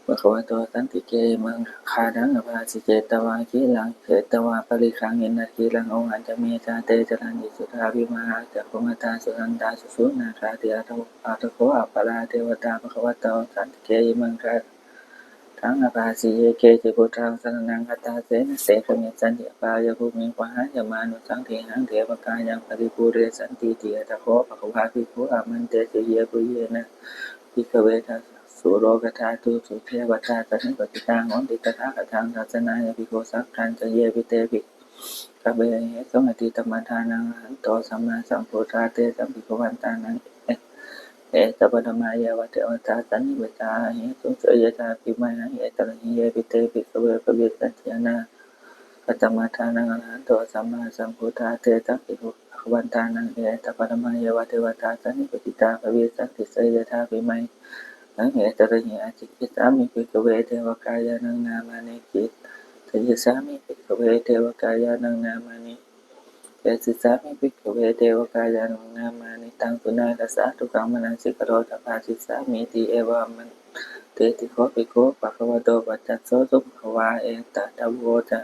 ພະຄະວະໂຕ ສັນຕິເກ ອິມັງຄະລັງ ອະພາສິ ເຈຕະວາ ຄີລັງ ເຂຕະວາ ປະລິຄັງ ອິນນະຄີລັງ ໂອຫະຈະເມ ຊາເຕ ຈະລັນຕິ ສຸທາ ວິມະຫາ ຈັກຂຸມະຕາ ສຸທັນຕາ ສຸສູນາຄາ ເຕ ອາດຖະໂຄ ອາດຖະໂຄ ອະປະລາ ເທວະຕາ ພະຄະວະໂຕ ສັນຕິເກ ອິມັງຄະ ທັງ ອະພາສີ ເຢ ເກ ເຈ ພຸດທັງ ສະລະນັງ ຄັດຖາເສນະ ເສ ກະມິດສັນຕິ ອະພາຍະພູມິງ ປະຫາຍະມານຸສສັງ ເທຫັງ ເທວະກາຍັງ ປະລິປູເຣສັນຕີຕິ ອາດຖະໂຄ ພະຄະວາ ພິກຂຸ ອາມັນເຕ ເຊ ເຍ ປຸ ເຍນະ ພິກຂະເວ ທາທຸ ໂລກະທາຕຸສຸ ເທວະຕາ ສັນນິປະຕິຕາ ໂຫຕິ ຕະຖາຄະທັງ ທັດສະນາຍະ ພິກຂຸ ສັງຄັນຈະ ເຍ ປິ ເຕ ພິກຂະເວ ເຫຕຸງ ອະດີຕະມະທານັງ ອະລະຫັນໂຕ ສຳມາສຳພຸດທາ ເຕ ສັງ ພິກຂະວັນຕານັງ ເອ ເອຕະປະຕະມາເຍວະ ເທວະຕາ ສັນນິປະຕິຕາ ເຫຕຸງ ເສ ຍະຖາ ພິມະຫັງ ເອຕະລະຫິ ເຍ ປິ ເຕ ພິກຂະເວ ພະວິສສັນຕິ ອະນາຄະຕະມະທານັງ ອະລະຫັນໂຕ ສຳມາສຳພຸດທາ ເຕ ສັງ ພິກຂະວັນຕານັງ ເອຕະປະຕະມາເຍວະ ເທວະຕາ ສັນນິປະຕິຕາ ພະວິສສັນຕິ ເສ ຍະຖາ ພິມະຫັງ ເອຕະລະຫິ ອາຈິກິດສາມິ ພິກຂະເວ ເທວະກາຍານັງ ນາມານິ ກິດສາມິ ພິກຂະເວ ເທວະກາຍານັງ ນາມານິ ເດສິສາມິ ພິກຂະເວ ເທວະກາຍານັງ ນາມານິ ຕັງ ສຸນາລະສາ ທຸກຂັງ ມະນະສິກາໂຣ ສະພາສິສາມິ ຕິ ເອວະມະ ເຕ ຕິ ໂຄ ພິກຂຸ ພະຄະວະໂຕ ປັດຈະໂສ ສຸພະຄະວາ ເອຕະ ທະໂວ ຈະ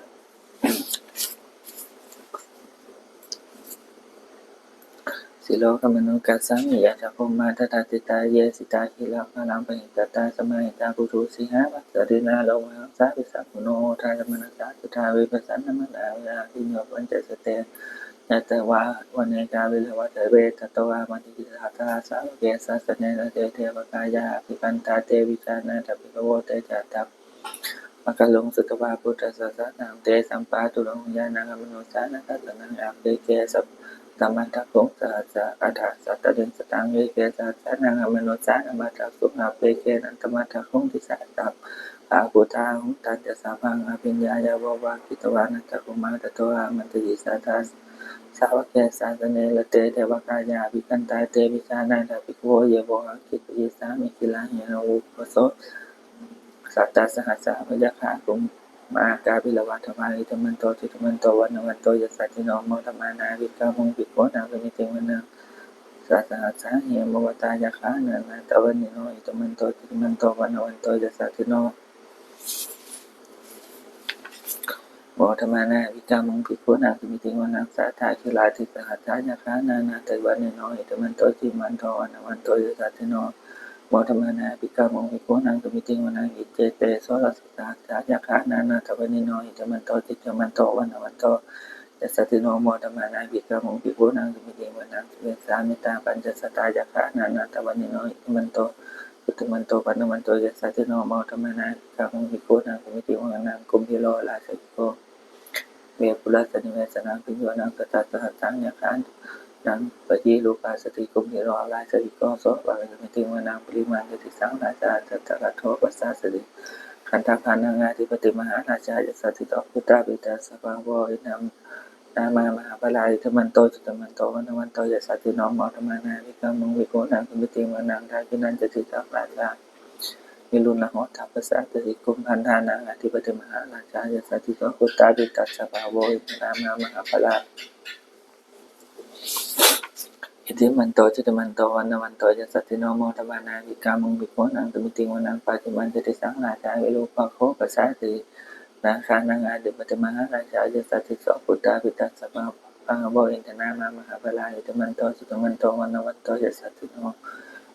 ສິໂລ ຄະມະນຸ ກັດສາມິ ຍະຖາ ພົມມະ ຕະຖາ ຈິດຕາ ເຢ ສິຕາ ຄີລະ ພະລັງ ປະຫິຕະຕາ ສະມາຫິຕາ ປຸຖຸ ສິຫາ ວັດສະລິນາ ໂລມະຫັງສາ ວິສັງ ໂອທາ ສະມະນະສາ ສຸທາ ວິປັດສະນາ ມະນາ ວິຫາ ພິນໂຍ ປັນຈະ ສະເຕ ຍະຕະວາ ວະເນ ກາ ວິລະ ວັດສະເວ ຕະໂຕ ອາມັນຕິ ສະຫັດສະຫັດສາ ສາວະເກ ສາສະເນ ຣະເຕ ເທວະກາຍາ ອະພິຄັນຕາ ເຕ ວິຈານາ ທະ ພິກຂະໂວ ເຕ ຈະ ທຳ ມະຄະລຸງ ສຸດທະວາ ພຸດທະສາສະໜັງ ເຕ ສຳປາຕຸລົງ ຍານັງ ອະມະນຸສານັງ ທັດສະນັງ ອາເປເກ ສະ ຕະມັດຖະຄຸງ ສະຫັດສະ ອັດຖະ ສັດຕະລິງ ສະຕັງ ເອເກ ສະຫັດສານັງ ອະມະນຸສານັງ ມັດຖະຄຸງ ອາເປເກ ນັນຕະມັດຖະຄຸງ ທິສະ ສະ ພະພຸດທາ ໂຫນຕັນຈະ ສະພັງ ອະພິນຍາຍາ ໂວ ວາ ກິດຕະວາ ນັນທະຄຸມມາ ຕະໂຕ ອາມັນຕິ ສາທາ ສາວະເກ ສາສະເນ ຣະເຕ ເທວະກາຍາ ອະພິຄັນຕາ ເຕ ວິຈານາ ທະ ພິກຂະໂວ ເຍ ໂວ ຫະ ກິດຕະຍິສາມິ ກິລາ ເຫນະ ອຸປະໂສ ສັດຕະສະຫັດສາ ພະຍັກຂາ ກຸມມາ ກາ ວິລະວະ ທະວາ ອິດຕະມັນໂຕ ຈຸດຕະມັນໂຕ ວັນນະວັນໂຕ ຢະສະທິໂນ ໂມທະມານາ ອະວິກາມຸງ ພິກຂູນັງ ສະມິຕິງ ວັນນະ ສະສະຫັດສາ ເຫ ໂມວະຕາ ຍັກຂາ ນານາ ຕະວັນນິໂນ ອິດຕະມັນໂຕ ຈຸດຕະມັນໂຕ ວັນນະວັນໂຕ ຢະສະທິໂນ ໂມທະມານາ ອະວິກາມຸງ ພິກຂູນັງ ສະມິຕິງ ວັນນະ ສາທາ ກິລາ ຕິສະຫັດສາ ຍັກຂາ ນານາ ຕະວັນນິໂນ ອິດຕະມັນໂຕ ຈຸດຕະມັນໂຕ ວັນນະວັນໂຕ ຢະສະທິໂນ ໂມທະມານາ ອະວິກາມຸງ ພິກຂູນັງ ສະມິຕິງ ວັນນະ ອິດເຈ ເຕ ໂສ ລະສະ ສະຫັດສາ ຍັກຂາ ນານາ ຕະວັນນິໂນ ອິດຕະມັນໂຕ ຈິດຕະມັນໂຕ ວັນນະວັນໂຕ ຢະສະທິໂນ ໂມທະມານາ ອະວິກາມຸງ ພິກຂູນັງ ສະມິຕິງ ວັນນະ ສະເວສາ ເມຕາ ປັນຈະສະຕາ ຍັກຂາ ນານາ ຕະວັນນິໂນ ອິດຕະມັນໂຕ ຈຸດຕະມັນໂຕ ວັນນະວັນໂຕ ຢະສະທິໂນ ໂມທະມານາ ອະວິກາມຸງ ພິກຂູນັງ ສະມິຕິງ ວັນນະ ກຸມພິໂລ ລາຊະກິໂກ ເວປຸລະ ສະນິເວສະນັງ ພິກຂູນັງ ສັດຕະສະຫັດສາ ຍັກຂາ ນາງປະຍິລຸກາສະຕິ ກຸມພິໂລອາລາສະລິໂກ ໂສ ປາກະສະມິຕິງ ວະນັງ ປະລິມານ ຈະຕິສັງ ຣາຊາ ທັດຕະລະໂທ ປະຊາສະຕິ ຄັນທະພານັງ ອາທິປະຕິ ມະຫາລາຊາ ຍະສະສິໂຕ ພຸດທາພິດາສະພາໂວ ອິນທະນາມາ ມະຫາພະລາ ອິດທິມັນໂຕ ຈຸດທິມັນໂຕ ວັນນະວັນໂຕ ຍະສະສິໂນ ໂມທະມານາ ວິກາມຸງ ພິກຂຸນັງ ສະມິຕິງ ວະນັງ ດາກິນນາ ຈະຕິສັງ ຣາຊາ ວິລຸນລະໂຫດທະ ປະຊາສະຕິ ກຸມພັນທານັງ ອາທິປະຕິ ມະຫາລາຊາ ຍະສະສິໂຕ ພຸດທາພິດາສະພາໂວ ອິນທະນາມາ ມະຫາພະລາ ອິດທິມັນໂຕ ຈຸດທິມັນໂຕ ວັນນະວັນໂຕ ຍະສະສິໂນ ໂມທະມານາ ວິກາມຸງ ພິກຂຸນັງ ສະມິຕິງ ວະນັງ ປາຈິມານ ຈະຕິສັງ ຣາຊາ ວິຣູປາໂຄ ປະຊາສະຕິ ນາຄານັງ ອາທິປະຕິ ມະຫາລາຊາ ຍະສະສິໂຕ ພຸດທາພິດາສະພາໂວ ອິນທະນາມາ ມະຫາພະລາ ອິດທິມັນໂຕ ຈຸດທິມັນໂຕ ວັນນະວັນໂຕ ຍະສະສິໂນ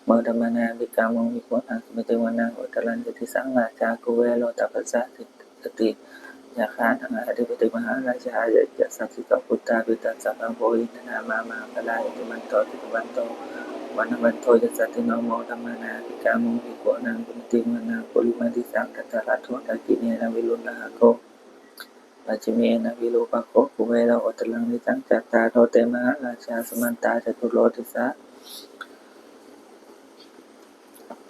ໂມທະມານາ ວິກາມຸງ ພິກຂຸນັງ ສະມິຕິງ ວະນັງ ອຸດຕະລັງ ຈະຕິສັງ ຣາຊາ ກຸເວໂລ ຕະປະຊາສະຕິ ນາຄານັງ ອາທິປະຕິ ມະຫາລາຊາ ຍະສະສິໂຕ ພຸດທາພິດາສະພາໂວ ອິນທະນາມາ ມະຫາພະລາ ອິດທິມັນໂຕ ຈຸດທິມັນໂຕ ວັນນະວັນໂຕ ຍະສະສິໂນ ໂມທະມານາ ວິກາມຸງ ພິກຂຸນັງ ສະມິຕິງ ວະນັງ ປຸລິມະດິສັງ ທັດຕະລະໂທ ດາກິເນນະ ວິລຸນລະຫະໂກ ປັດຈິເມນະ ວິຣູປາໂຄ ກຸເວໂລ ອຸດຕະລັງ ດິສັງ ຈັດຕາໂລ ເຕ ມະຫາລາຊາ ສະມັນຕາ ຈະຕຸໂລ ດິສາ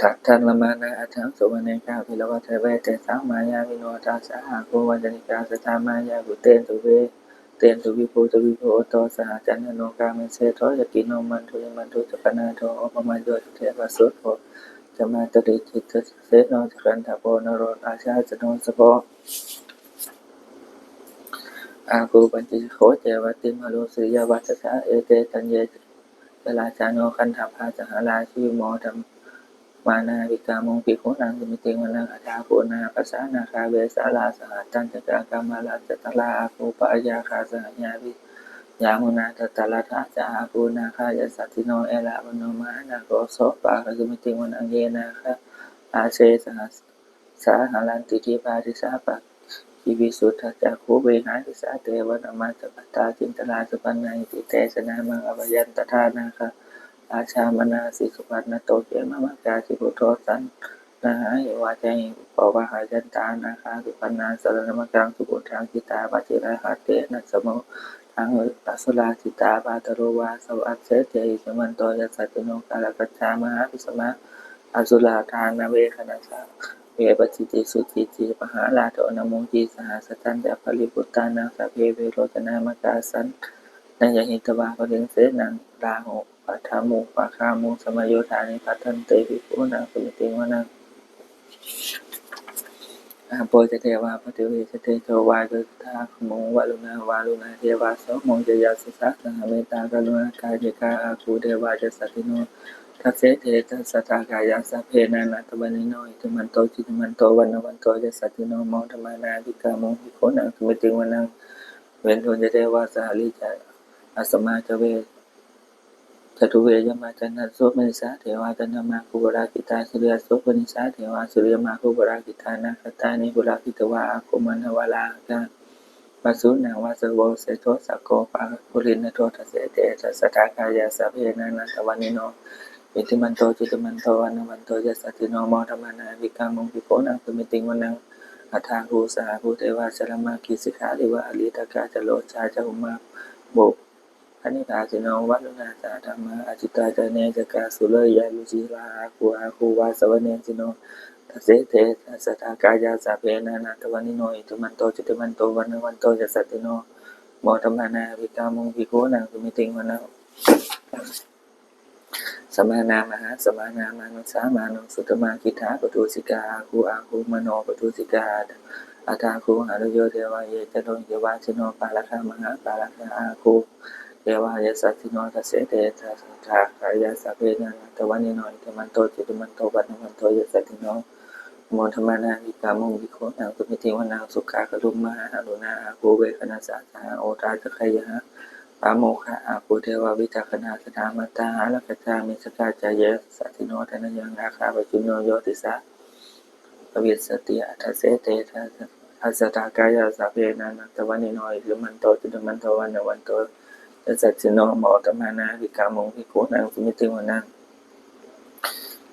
ທັດທັນລະມານາ ອັດຖະ ສຸວັນເນກາ ວິລະວະ ເທເວ ເຕສາ ມາຍາວິໂນ ອາທາສະ ອາໂກ ວັນຈະນິກາ ສະທາ ມາຍາ ພູເຕນ ສຸເວ ເຕນ ສຸວິພູ ສຸວິພູ ໂອໂຕ ສະຫະ ຈັນທະໂນ ກາເມເຊ ໂທ ຍະກິນໂນ ມັນທຸ ຍະມັນທຸ ຈັກກະນາໂທ ໂອປະມາໂຍ ຈະເທວະ ໂສໂທ ຈະມາຕະລິ ຈິດຕະເສໂນ ຈະຄັນທະໂປ ນະໂຣ ລາຊາ ຈະໂນ ສະໂພ ອາໂກ ປັນຈິໂຄ ເຈວະ ຕິມມະໂລ ສຸລິຍະວັດສະ ເອເຕ ທັນເຍ ຈະລາຊາໂນ ກັນທະພາ ສະຫະລາຊີ ໂມທະມານາ ວິກາມຸງ ພິກຂຸນັງ ສະມິຕິງ ວະນັງ ອັດຖະ ອາໂກ ນາຄະ ປະສານາຄາ ເວສາລາ ສະຫະ ຕັນຈະກາ ກາມະລາ ຈະຕະລາ ອາໂກ ປະອາຍາຄາ ສະຫະຍາ ວິ ຍາມຸນາ ທັດຕະລະທະ ຈະອາໂກ ນາຄາ ຍະສະສິໂນ ເອລາວັນໂນ ມະຫານາໂກ ໂສ ປາກະສະມິຕິງ ວະນັງ ເຍ ນາຄາ ອາເຊ ສະຫະ ສາຫະລັນຕິ ດີພາ ດິສາ ປະກິວິສຸດທະຈັກຂຸ ວິຫາຣະ ດິສາ ເຕ ວະນະມາ ສະພັດຕາ ຈິນຕະລາ ສຸປັນນາ ອິຕິເຕສະ ນາມັງ ອະພະຍັນຕະທາ ນາຄະ ລາຊາ ມະນາສິ ສຸພັນນະໂຕ ເຂມະມະກາ ສິປຸໂທ ສັນນະຫາ ຫິວາຈະຫິ ປະວາຫະຍັນຕາ ນາຄາ ສຸພັນນາ ສະລະນະມະກັງ ສຸພຸດທັງ ຈິຕາ ວະຈິລະຫັດເຖນະ ສະມຸທັງ ອະສຸລາ ຈິຕາ ບາດຕະໂລ ວາສະວັດເສ ເຕ ອິດທິມັນໂຕ ຍະສະສິໂນ ກາລະກັດຈາ ມະຫາວິສະມາ ອະສຸລາ ທານະເວຄະນະສາ ເວປະສິດທິ ສຸຈິດທິ ປະຫາລາໂທ ນະໂມ ຈິ ສະຫັດສະທັນຈະ ປະລິພຸດຕານັງ ສະເພ ເວໂຣຈະນາມະກາ ສັນນະຍະຫິດຕະວາ ປະລິງເສນະ ລາຫຸ ປັດຖະມຸ ປະຄາມຸ ສະມະໂຍທານິ ພັດທັນເຕ ພິກຂຸນັງ ສະມິຕິງ ວະນັງ ອາໂປ ຈະ ເທວາ ປະທິວີ ຈະ ເຕໂຈ ວາໂຍ ຈະ ທາຕຸ ວະລຸນາ ວາລຸນາ ເທວາ ໂສ ໂມ ຈະ ຍາສະສະ ສະຫະ ເມດຕາ ກະລຸນາ ກາຍະ ກາ ອາກູ ເທວາ ຍະສະສິໂນ ທັດເສ ເທ ທັດສະ ທາກາຍະ ສະເພ ນານາ ຕະວະນິໂນ ອິດທິມັນໂຕ ຈຸດທິມັນໂຕ ວັນນະວັນໂຕ ຍະສະສິໂນ ໂມທະມານາ ວິກາມຸ ພິກຂຸນັງ ສະມິຕິງ ວະນັງ ເວລຸນ ຈະ ເທວາ ສະຫະລິ ຈະ ອາສະມາ ຈະ ເວ ຈະຕຸເວຍະມາ ຈັນທັດໂສ ປະນິສາ ເທວາ ຈັນທະມາ ຄຸບະລາຄິຕາ ສຸລິຍະໂສ ປະນິສາ ເທວາ ສຸລິຍະມາ ຄຸບະລາຄິຕາ ນາຄະຕານິ ປຸລາຄິດຕະວາ ອາໂຄ ມັນທະວາ ລາຫະກາ ວະສຸນັງ ວາສະໂວ ເສໂທ ສະໂກ ປາ ປຸລິນນະໂທ ທັດເສ ເທ ທັດສະ ທາກາຍະ ສະເພ ນານາ ຕະວະນິໂນ ອິດທິມັນໂຕ ຈຸດທິມັນໂຕ ວັນນະວັນໂຕ ຍະສະສິໂນ ໂມທະມານາ ວິກາມຸ ພິກຂຸນັງ ສະມິຕິງ ວະນັງ ອັດຖາກູ ສະຫະກູ ເທວາ ຊະລະມາ ກິສິຂາ ເທວາ ອະລິຕະກາ ຈະໂລຊາ ຈະຫຸມາ ໂບ ພະນິພາສິໂນ ວະລຸນາ ສະຫະທຳມາ ອາຈິຕາ ຈະເນຈະກາ ສຸເລຍາ ລຸຈິລາ ອາຄູ ອາຄູ ວາສະວະເນສິໂນ ທັດເສ ເທ ທັດສະ ທາກາຍະ ສະເພ ນານາ ຕະວະນິໂນ ອິດທິມັນໂຕ ຈຸດທິມັນໂຕ ວັນນະວັນໂຕ ຍະສະສິໂນ ໂມທະມານາ ວິກາມຸ ພິກຂຸນັງ ສະມິຕິງ ວະນັງ ສະມານາ ມະຫາສະມານາ ມານຸສາ ມານຸ ສຸຕະມາ ກິດຖາ ປະຕູສິກາ ອາຄູ ອາຄູ ມະໂນ ປະຕູສິກາ ອັດຖາຄູ ຫະຣະໂຍ ເທວາ ເຍ ຈະໂລຫິ ເຍວາ ຊະໂນ ປາລະຄາ ມະຫາປາລະຄາ ອາຄູ ເທວາ ຍະສະສິໂນ ທັດເສ ເທ ທັດສະ ທາກາຍະ ສະເພ ນານາ ຕະວະນິໂນ ອິດທິມັນໂຕ ຈຸດທິມັນໂຕ ວັນນະວັນໂຕ ຍະສະສິໂນ ໂມທະມານາ ວິກາມຸ ພິກຂຸນັງ ສະມິຕິງ ວະນັງ ສຸຂາຄະລຸມ ມະຫາອະລຸນາ ອາຄູ ເວຄະນະສາ ສະຫະ ໂອທາ ຈັກຂະຍາ ປາໂມຄະ ອາຄູ ເທວາ ວິຈັກຂະນາ ສະຖາມັດຕາ ຫາລະກະຈາ ມິດສະກາ ຈະ ເຍສະສິໂນ ທະນະຍັງ ອາຄາ ປະຈຸນໂນ ໂຍຕິສາ ພະວິສສະຕິ ອັດຖະເສ ເທ ທັດສະ ທາກາຍະ ສະເພ ນານາ ຕະວະນິໂນ ອິດທິມັນໂຕ ຈຸດທິມັນໂຕ ວັນນະວັນໂຕ ຍະສະສິໂນ ໂມທະມານາ ວິກາມຸ ພິກຂຸນັງ ສະມິຕິງ ວະນັງ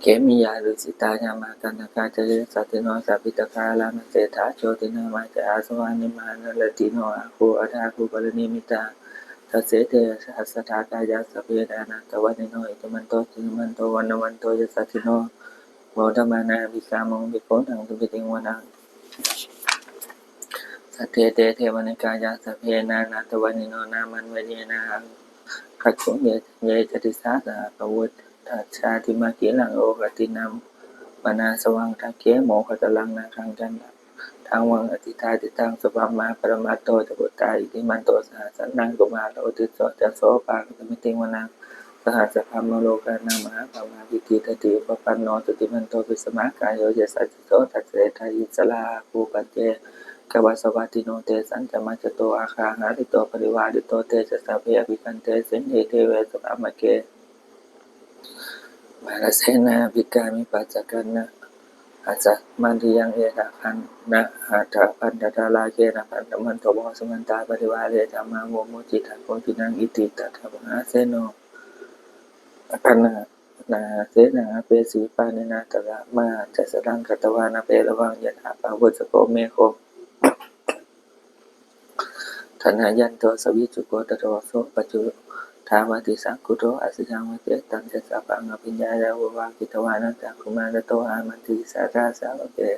ເຄມິຍາ ດຸສິຕາ ຍາມາ ກັນທະກາ ຈະ ເຍສະສິໂນ ສາພິຕະກາ ລາມະເສດຖາ ໂຈຕິນາມາ ຈະ ອາສະວານິມາ ນະລະຕິໂນ ອາຄູ ອັດຖາຄູ ປະລະນິມມິຕາ Dasete dasasahassā kāyā sabbe nānattavaṇṇino, iddhimanto jutimanto vaṇṇavanto yasassino, modamānā abhikkāmuṃ bhikkhūnaṃ samitiṃ vanaṃ. Saṭṭhete devanikāyā sabbe nānattavaṇṇino, nāmanvayena rakkhuṃ, ye caññe sadisā saha. Pavutthajjhā timakkhilaṃ oghatiṇṇamanāsavaṃ, dakkhemoghataraṃ nāgaṃ candaṃva asitātitaṃ. Subrahmā paramatto ca puttā, iddhimanto saha sanaṅ kumāro tisso ca, sopāga samitiṃ vanaṃ. Sahassaṃ brahmalokānaṃ mahābrahmābhitiṭṭhati, upapanno jutimanto bhismākāyo yasassi so. Dasettha issarā āgū paccekavasavattino, tesañca majjhato āgā hārito parivārito. Te ca sabbe abhikkante sinde deve sabrahmake, mārasenā abhikkāmi passa kaṇhassa mandiyaṃ. Etha gaṇhatha bandhatha rāgena bandhamatthu vo, samantā parivāretha mā vo muñcittha koci naṃ. Iti tattha mahāseno kaṇhasenaṃ apesayi, pāṇinā talamāhacca saraṃ katvāna bheravaṃ, yathā pāvussako megho thanayanto savijjuko. Tato so paccudāvatti saṅkuddho asayaṃvase, tañca sabbaṃ abhiññāya vavakkhitvāna cakkhumā, tato āmantesi satthā sāvake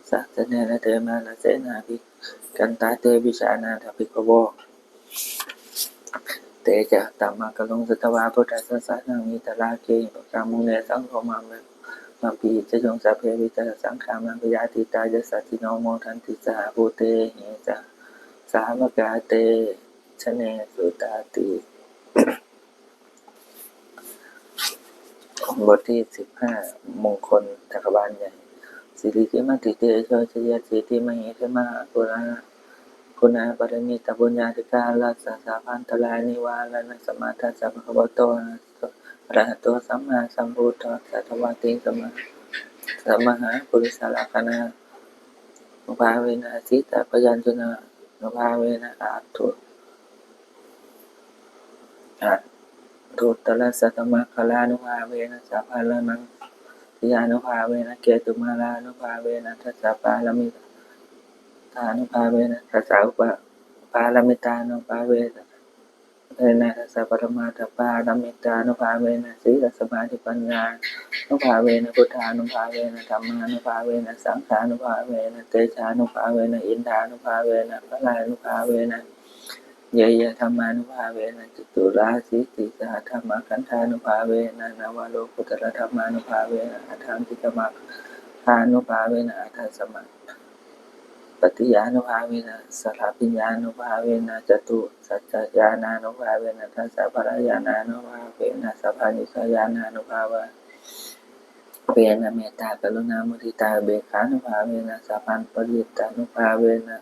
sāsane rate. Mārasenā abhikkantā te vijānātha bhikkhavo, te ca ātappamakaruṃ sutvā buddhassa sāsanaṃ. Vītarāgehi pakkāmuṃ nesaṃ lomampi iñjayuṃ, sabbe vijitasaṅgāmā bhayātītā yasassino, modanti saha bhūtehi sāvakā te janesutāti. ບົດທີສິບຫ້າ ມົງຄົນຈັກກະວານໃຫຍ່. Sirikimattitejojayasiddhi mahiddhimahāguṇāparimitapuññādhikārassa sabbantarāyanivāraṇasamatthassa bhagavato arahato sammāsambuddhassa dvattiṃsamahāpurisalakkhaṇā nubhāvena asītyabyañjanānubhāvena aṭṭhu aṭṭhuttarasatamakkharānubhāvena sabbaṇṇamaṅgalasiddhiyānubhāvena ketumālānubhāvena dasapāramitānubhāvena dasaupaparamitānubhāvena dasaparamatthapāramitānubhāvena sīlasamādhipaññānubhāvena buddhānubhāvena dhammānubhāvena saṅghānubhāvena tejānubhāvena iddhānubhāvena balānubhāvena ñeyyadhammānubhāvena caturāsītisahadhammakkhandhānubhāvena navalokuttaradhammānubhāvena aṭṭhaṅgikamaggānubhāvena aṭṭhasamāpattiyānubhāvena chaḷabhiññānubhāvena catusaccañāṇānubhāvena dasabalañāṇānubhāvena sabbaññutañāṇānubhāvena mettākaruṇāmuditāupekkhānubhāvena sabbaparittānubhāvena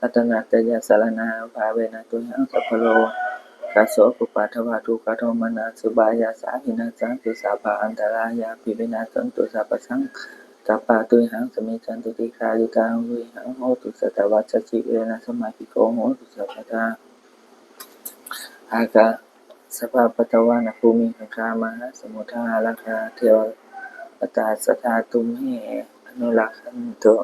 ratanattayasaraṇānubhāvena tuyhaṃ sabbarogasokupaddavadukkhadomanassupāyāsā vinassantu sabbaantarāyāpi vinassantu sabbasaṅkappā tuyhaṃ samijjhantu dīghāyutā tuyhaṃ hotu satavassajīvena samaṅgiko hotu sabbadā. Ākāsapabbatavanabhūmigaṅgāmahāsamuddā ārakkhā devatā sadā tumhe anurakkhantu.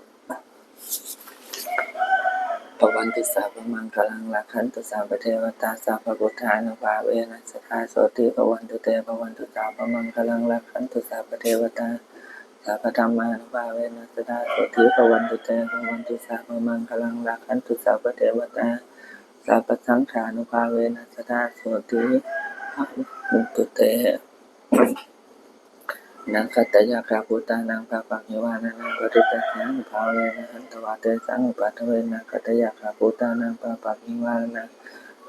Bhavantu sabbamaṅgalaṃ rakkhantu sabbadevatā sabbabuddhānubhāvena sadā sotthī bhavantu te. Bhavantu sabbamaṅgalaṃ rakkhantu sabbadevatā sabbadhammānubhāvena sadā sotthī bhavantu te. Bhavantu sabbamaṅgalaṃ rakkhantu sabbadevatā sabbasaṅghānubhāvena sadā sotthī bhavantu te. Nakkhattayakkhabhūtānaṃ pāpaggihi vāranā parittassānubhāvena hantvā tesaṃ upaddave. Nakkhattayakkhabhūtānaṃ pāpaggihi vāranā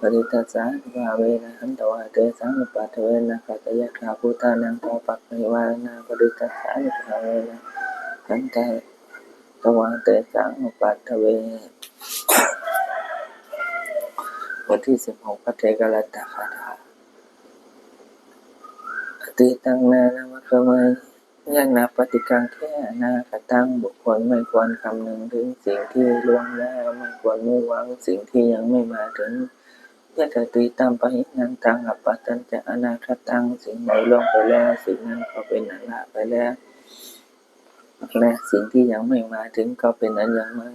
parittassānubhāvena hantvā tesaṃ upaddave. Nakkhattayakkhabhūtānaṃ pāpaggihi vāranā parittassānubhāvena hantvā tesaṃ upaddave. ບົດທີສິບຫົກ ພັດເທກະຣັດຕະຄາຖາ. Atītaṃ nānvāgameyya nappaṭikaṅkhe anāgataṃ. ບຸກຄົນໄມ່ຄວນຄຳນຶງເຖິງສິ່ງທີ່ລ່ວງແລ້ວ, ໄມ່ຄວນມຸ່ງຫວັງສິ່ງທີ່ຍັງໄມ່ມາເຖິງ. Yadatītampahīnantaṃ appattañca anāgataṃ. ສິ່ງໃດລ່ວງໄປແລ້ວ, ສິ່ງນັ້ນກໍເປັນອັນລະໄປແລ້ວ, ແລະ ສິ່ງທີ່ຍັງໄມ່ມາເຖິງກໍເປັນອັນຍັງມາ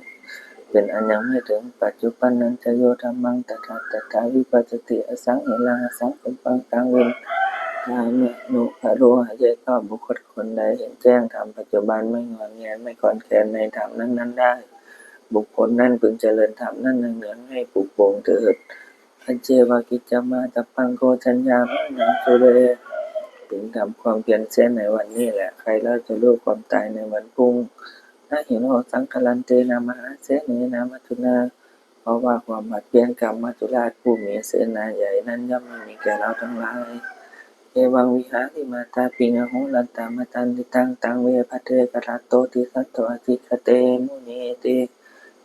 ປັນອັນຍັງໄມ່ເຖິງ. Paccuppannānañca yo dhammaṃ tattha tattha vipassati, asaṃhiraṃ asaṅkuppaṃ taṃ viddhā manubrūhaye. ຖ້າບຸກຄົນຄົນໃດເຫັນແຈ້ງທຳປັດຈຸບັນ ໄມ່ງອນແງນ ໄມ່ຄອນແຄນໃນທຳນັ້ນໆໄດ້ ບຸກຄົນນັ້ນເພິ່ງຈະເລີນທຳນັ້ນເນືອງໆໃຫ້ປຸໂປ່ງເທີດ. Ajjeva kiccamātappaṃ ko jaññā maraṇaṃ suve. ເພິ່ງທຳຄວາມພຽນເສຍໃນວັນນີ້ແຫຼະ ໃຄ່ແລ້ວຈະຮູ້ຄວາມຕາຍໃນວັນພຸ່ງ. Na hi no saṅgarantena mahāsenena maccunā, ເພາະວ່າຄວາມຜັດປ່ຽນກັບມັດຈຸລາດຜູ້ມີເສນາໃຫຍ່ນັ້ນ ຍ່ອມບໍ່ມີແກ່ເຮົາທັງຫຼາຍ. Evaṃvihārimātāpiṃ ahorantamatthaṃ abhāsitaṃ, taṃ ve bhaddekarattoti santo ācikkhate munīti.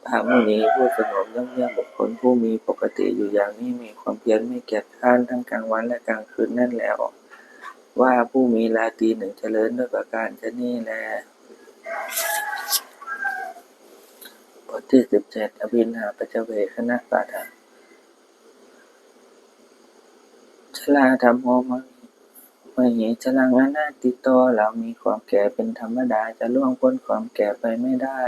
ພະມຸນີຜູ້ສະຫງົບຍ່ອມຢ້ຽມບຸກຄົນຜູ້ມີປົກກະຕິຢູ່ຢ່າງນີ້ ມີຄວາມພຽນໄມ່ກຽດຄ້ານທັງກາງວັນ ແລະ ກາງຄືນນັ້ນແລ້ວ ວ່າຜູ້ມີລາຕີໜຶ່ງຈະເລີນດ້ວຍປະການຊະນີ້ແລ. ບົດທີສິບເຈັດ ອະພິນນາປັດຈະເວກຂະນະປາທະ. Jarādhammomhi jaraṃ anatīto, ເຮົາມີຄວາມແກ່ເປັນທຳມະດາ ຈະລ່ວງພົ້ນຄວາມແກ່ໄປໄມ່ໄດ້.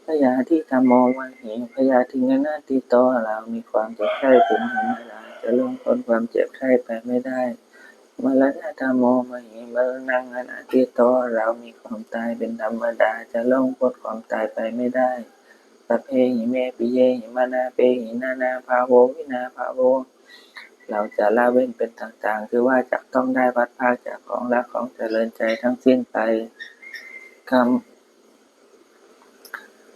Byādhidhammomhi byādhiṃ anatīto, ເຮົາມີຄວາມເຈັບໄຂ້ເປັນທຳມະດາ ຈະລ່ວງພົ້ນຄວາມເຈັບໄຂ້ໄປໄມ່ໄດ້. Maraṇadhammomhi maraṇaṃ anatīto, ເຮົາມີຄວາມຕາຍເປັນທຳມະດາ ຈະລ່ວງພົ້ນຄວາມຕາຍໄປໄມ່ໄດ້. Sabbehi me piyehi manāpehi nānābhāvo vinābhāvo, ເຮົາຈະລະເວັ້ນເປັນຕ່າງໆ ຄືວ່າຈະຕ້ອງໄດ້ພັດພາກຈາກຂອງຮັກຂອງຈະເລີນໃຈທັງສິ້ນໄປ. Kam-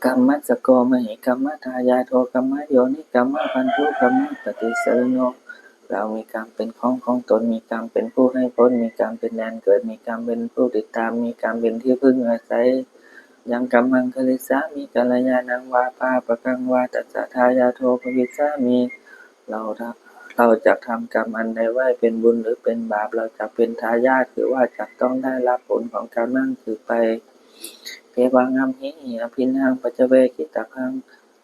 kammassako mahi kammadāyādo kammayoni kammabandhu kammapaṭisaraṇo, ເຮົາມີກຳເປັນຂອງຂອງຕົນ ມີກຳເປັນຜູ້ໃຫ້ຜົນ ມີກຳເປັນແດນເກີດ ມີກຳເປັນຜູ້ຕິດຕາມ ມີກຳເປັນທີ່ເພິ່ງອາໄສ. Yaṃ kammaṃ karissāmi kalyāṇaṃ vā pāpakaṃ vā tassa dāyādo bhavissāmi, ເຮົາ ເຮົາຈັກທຳກຳອັນໃດໄວ້ ເປັນບຸນຫຼືເປັນບາບ ເຮົາຈັກເປັນທາຍາດ ຄືວ່າຈັກຕ້ອງໄດ້ຮັບຜົນຂອງກຳນັ້ນຄືໄປ. Evaṃ amhehi abhinnaṃ paccavekkhitabbam,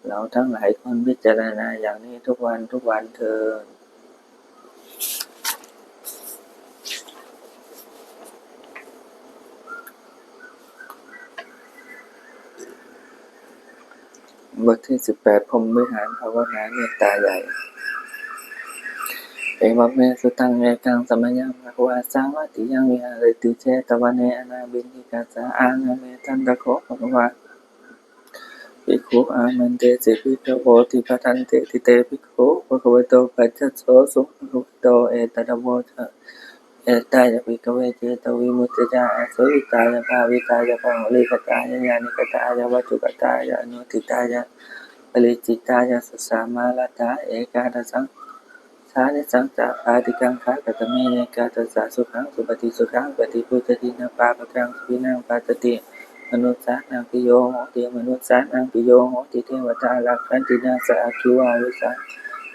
ເຮົາທັງຫຼາຍຄວນພິຈາລະນາຢ່າງນີ້ທຸກວັນທຸກວັນເທີ້ນ. ບົດທີສິບແປດ ພົມວິຫານ ພາວະນາເມດຕາໃຫຍ່. Evaṃ me sutaṃ. Ekaṃ samayaṃ bhagavā sāvatthiyaṃ viharati jetavane anāthapiṇḍikassa āṇametthaṃ. Tato bhagavā bhikkhū āmantesi bhikkhavoti. Bhadanteti te bhikkhū bhagavato paccassosuṃ. Bhagavato etadavoca. Ettāya bhikkhave cetovimuttiyā āsevitāya bhāvitāya bahulīkatāya yānīkatāya vatthukatāya anuṭṭhitāya paricitāya sassā maraṇā ekādasa sānisaṃsā pāṭikaṅkhā. Katame ekādasa? Sukhaṃ supati, sukhaṃ paṭibujjhati, na pāpakaṃ supinaṃ passati, manussānaṃ piyo hoti, amanussānaṃ piyo hoti, devatā rakkhanti, nāssa aggi vā vissa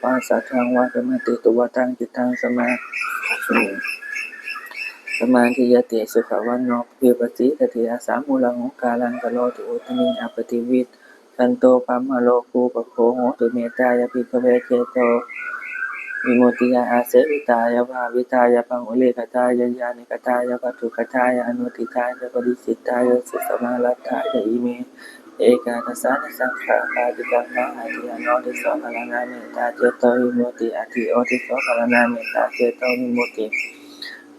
vā satthaṃ vā kamati, tuvaṭaṃ cittaṃ samā samādhiyati, sukhaṃ mano abhippasīdati, asammūḷho kālaṃ karoti, uttariṃ appaṭivijjhanto brahmalokūpago hoti. Mettāya bhikkhave cetovimuttiyā āsevitāya bhāvitāya bahulīkatāya yānīkatāya vatthukatāya anuṭṭhitāya paricitāya sassā maraṇāya ime ekādasānisaṃsā pāṭikaṅkhā. Atthi anodhiso pharaṇā mettā cetovimutti. Atthi odhiso pharaṇā mettā cetovimutti.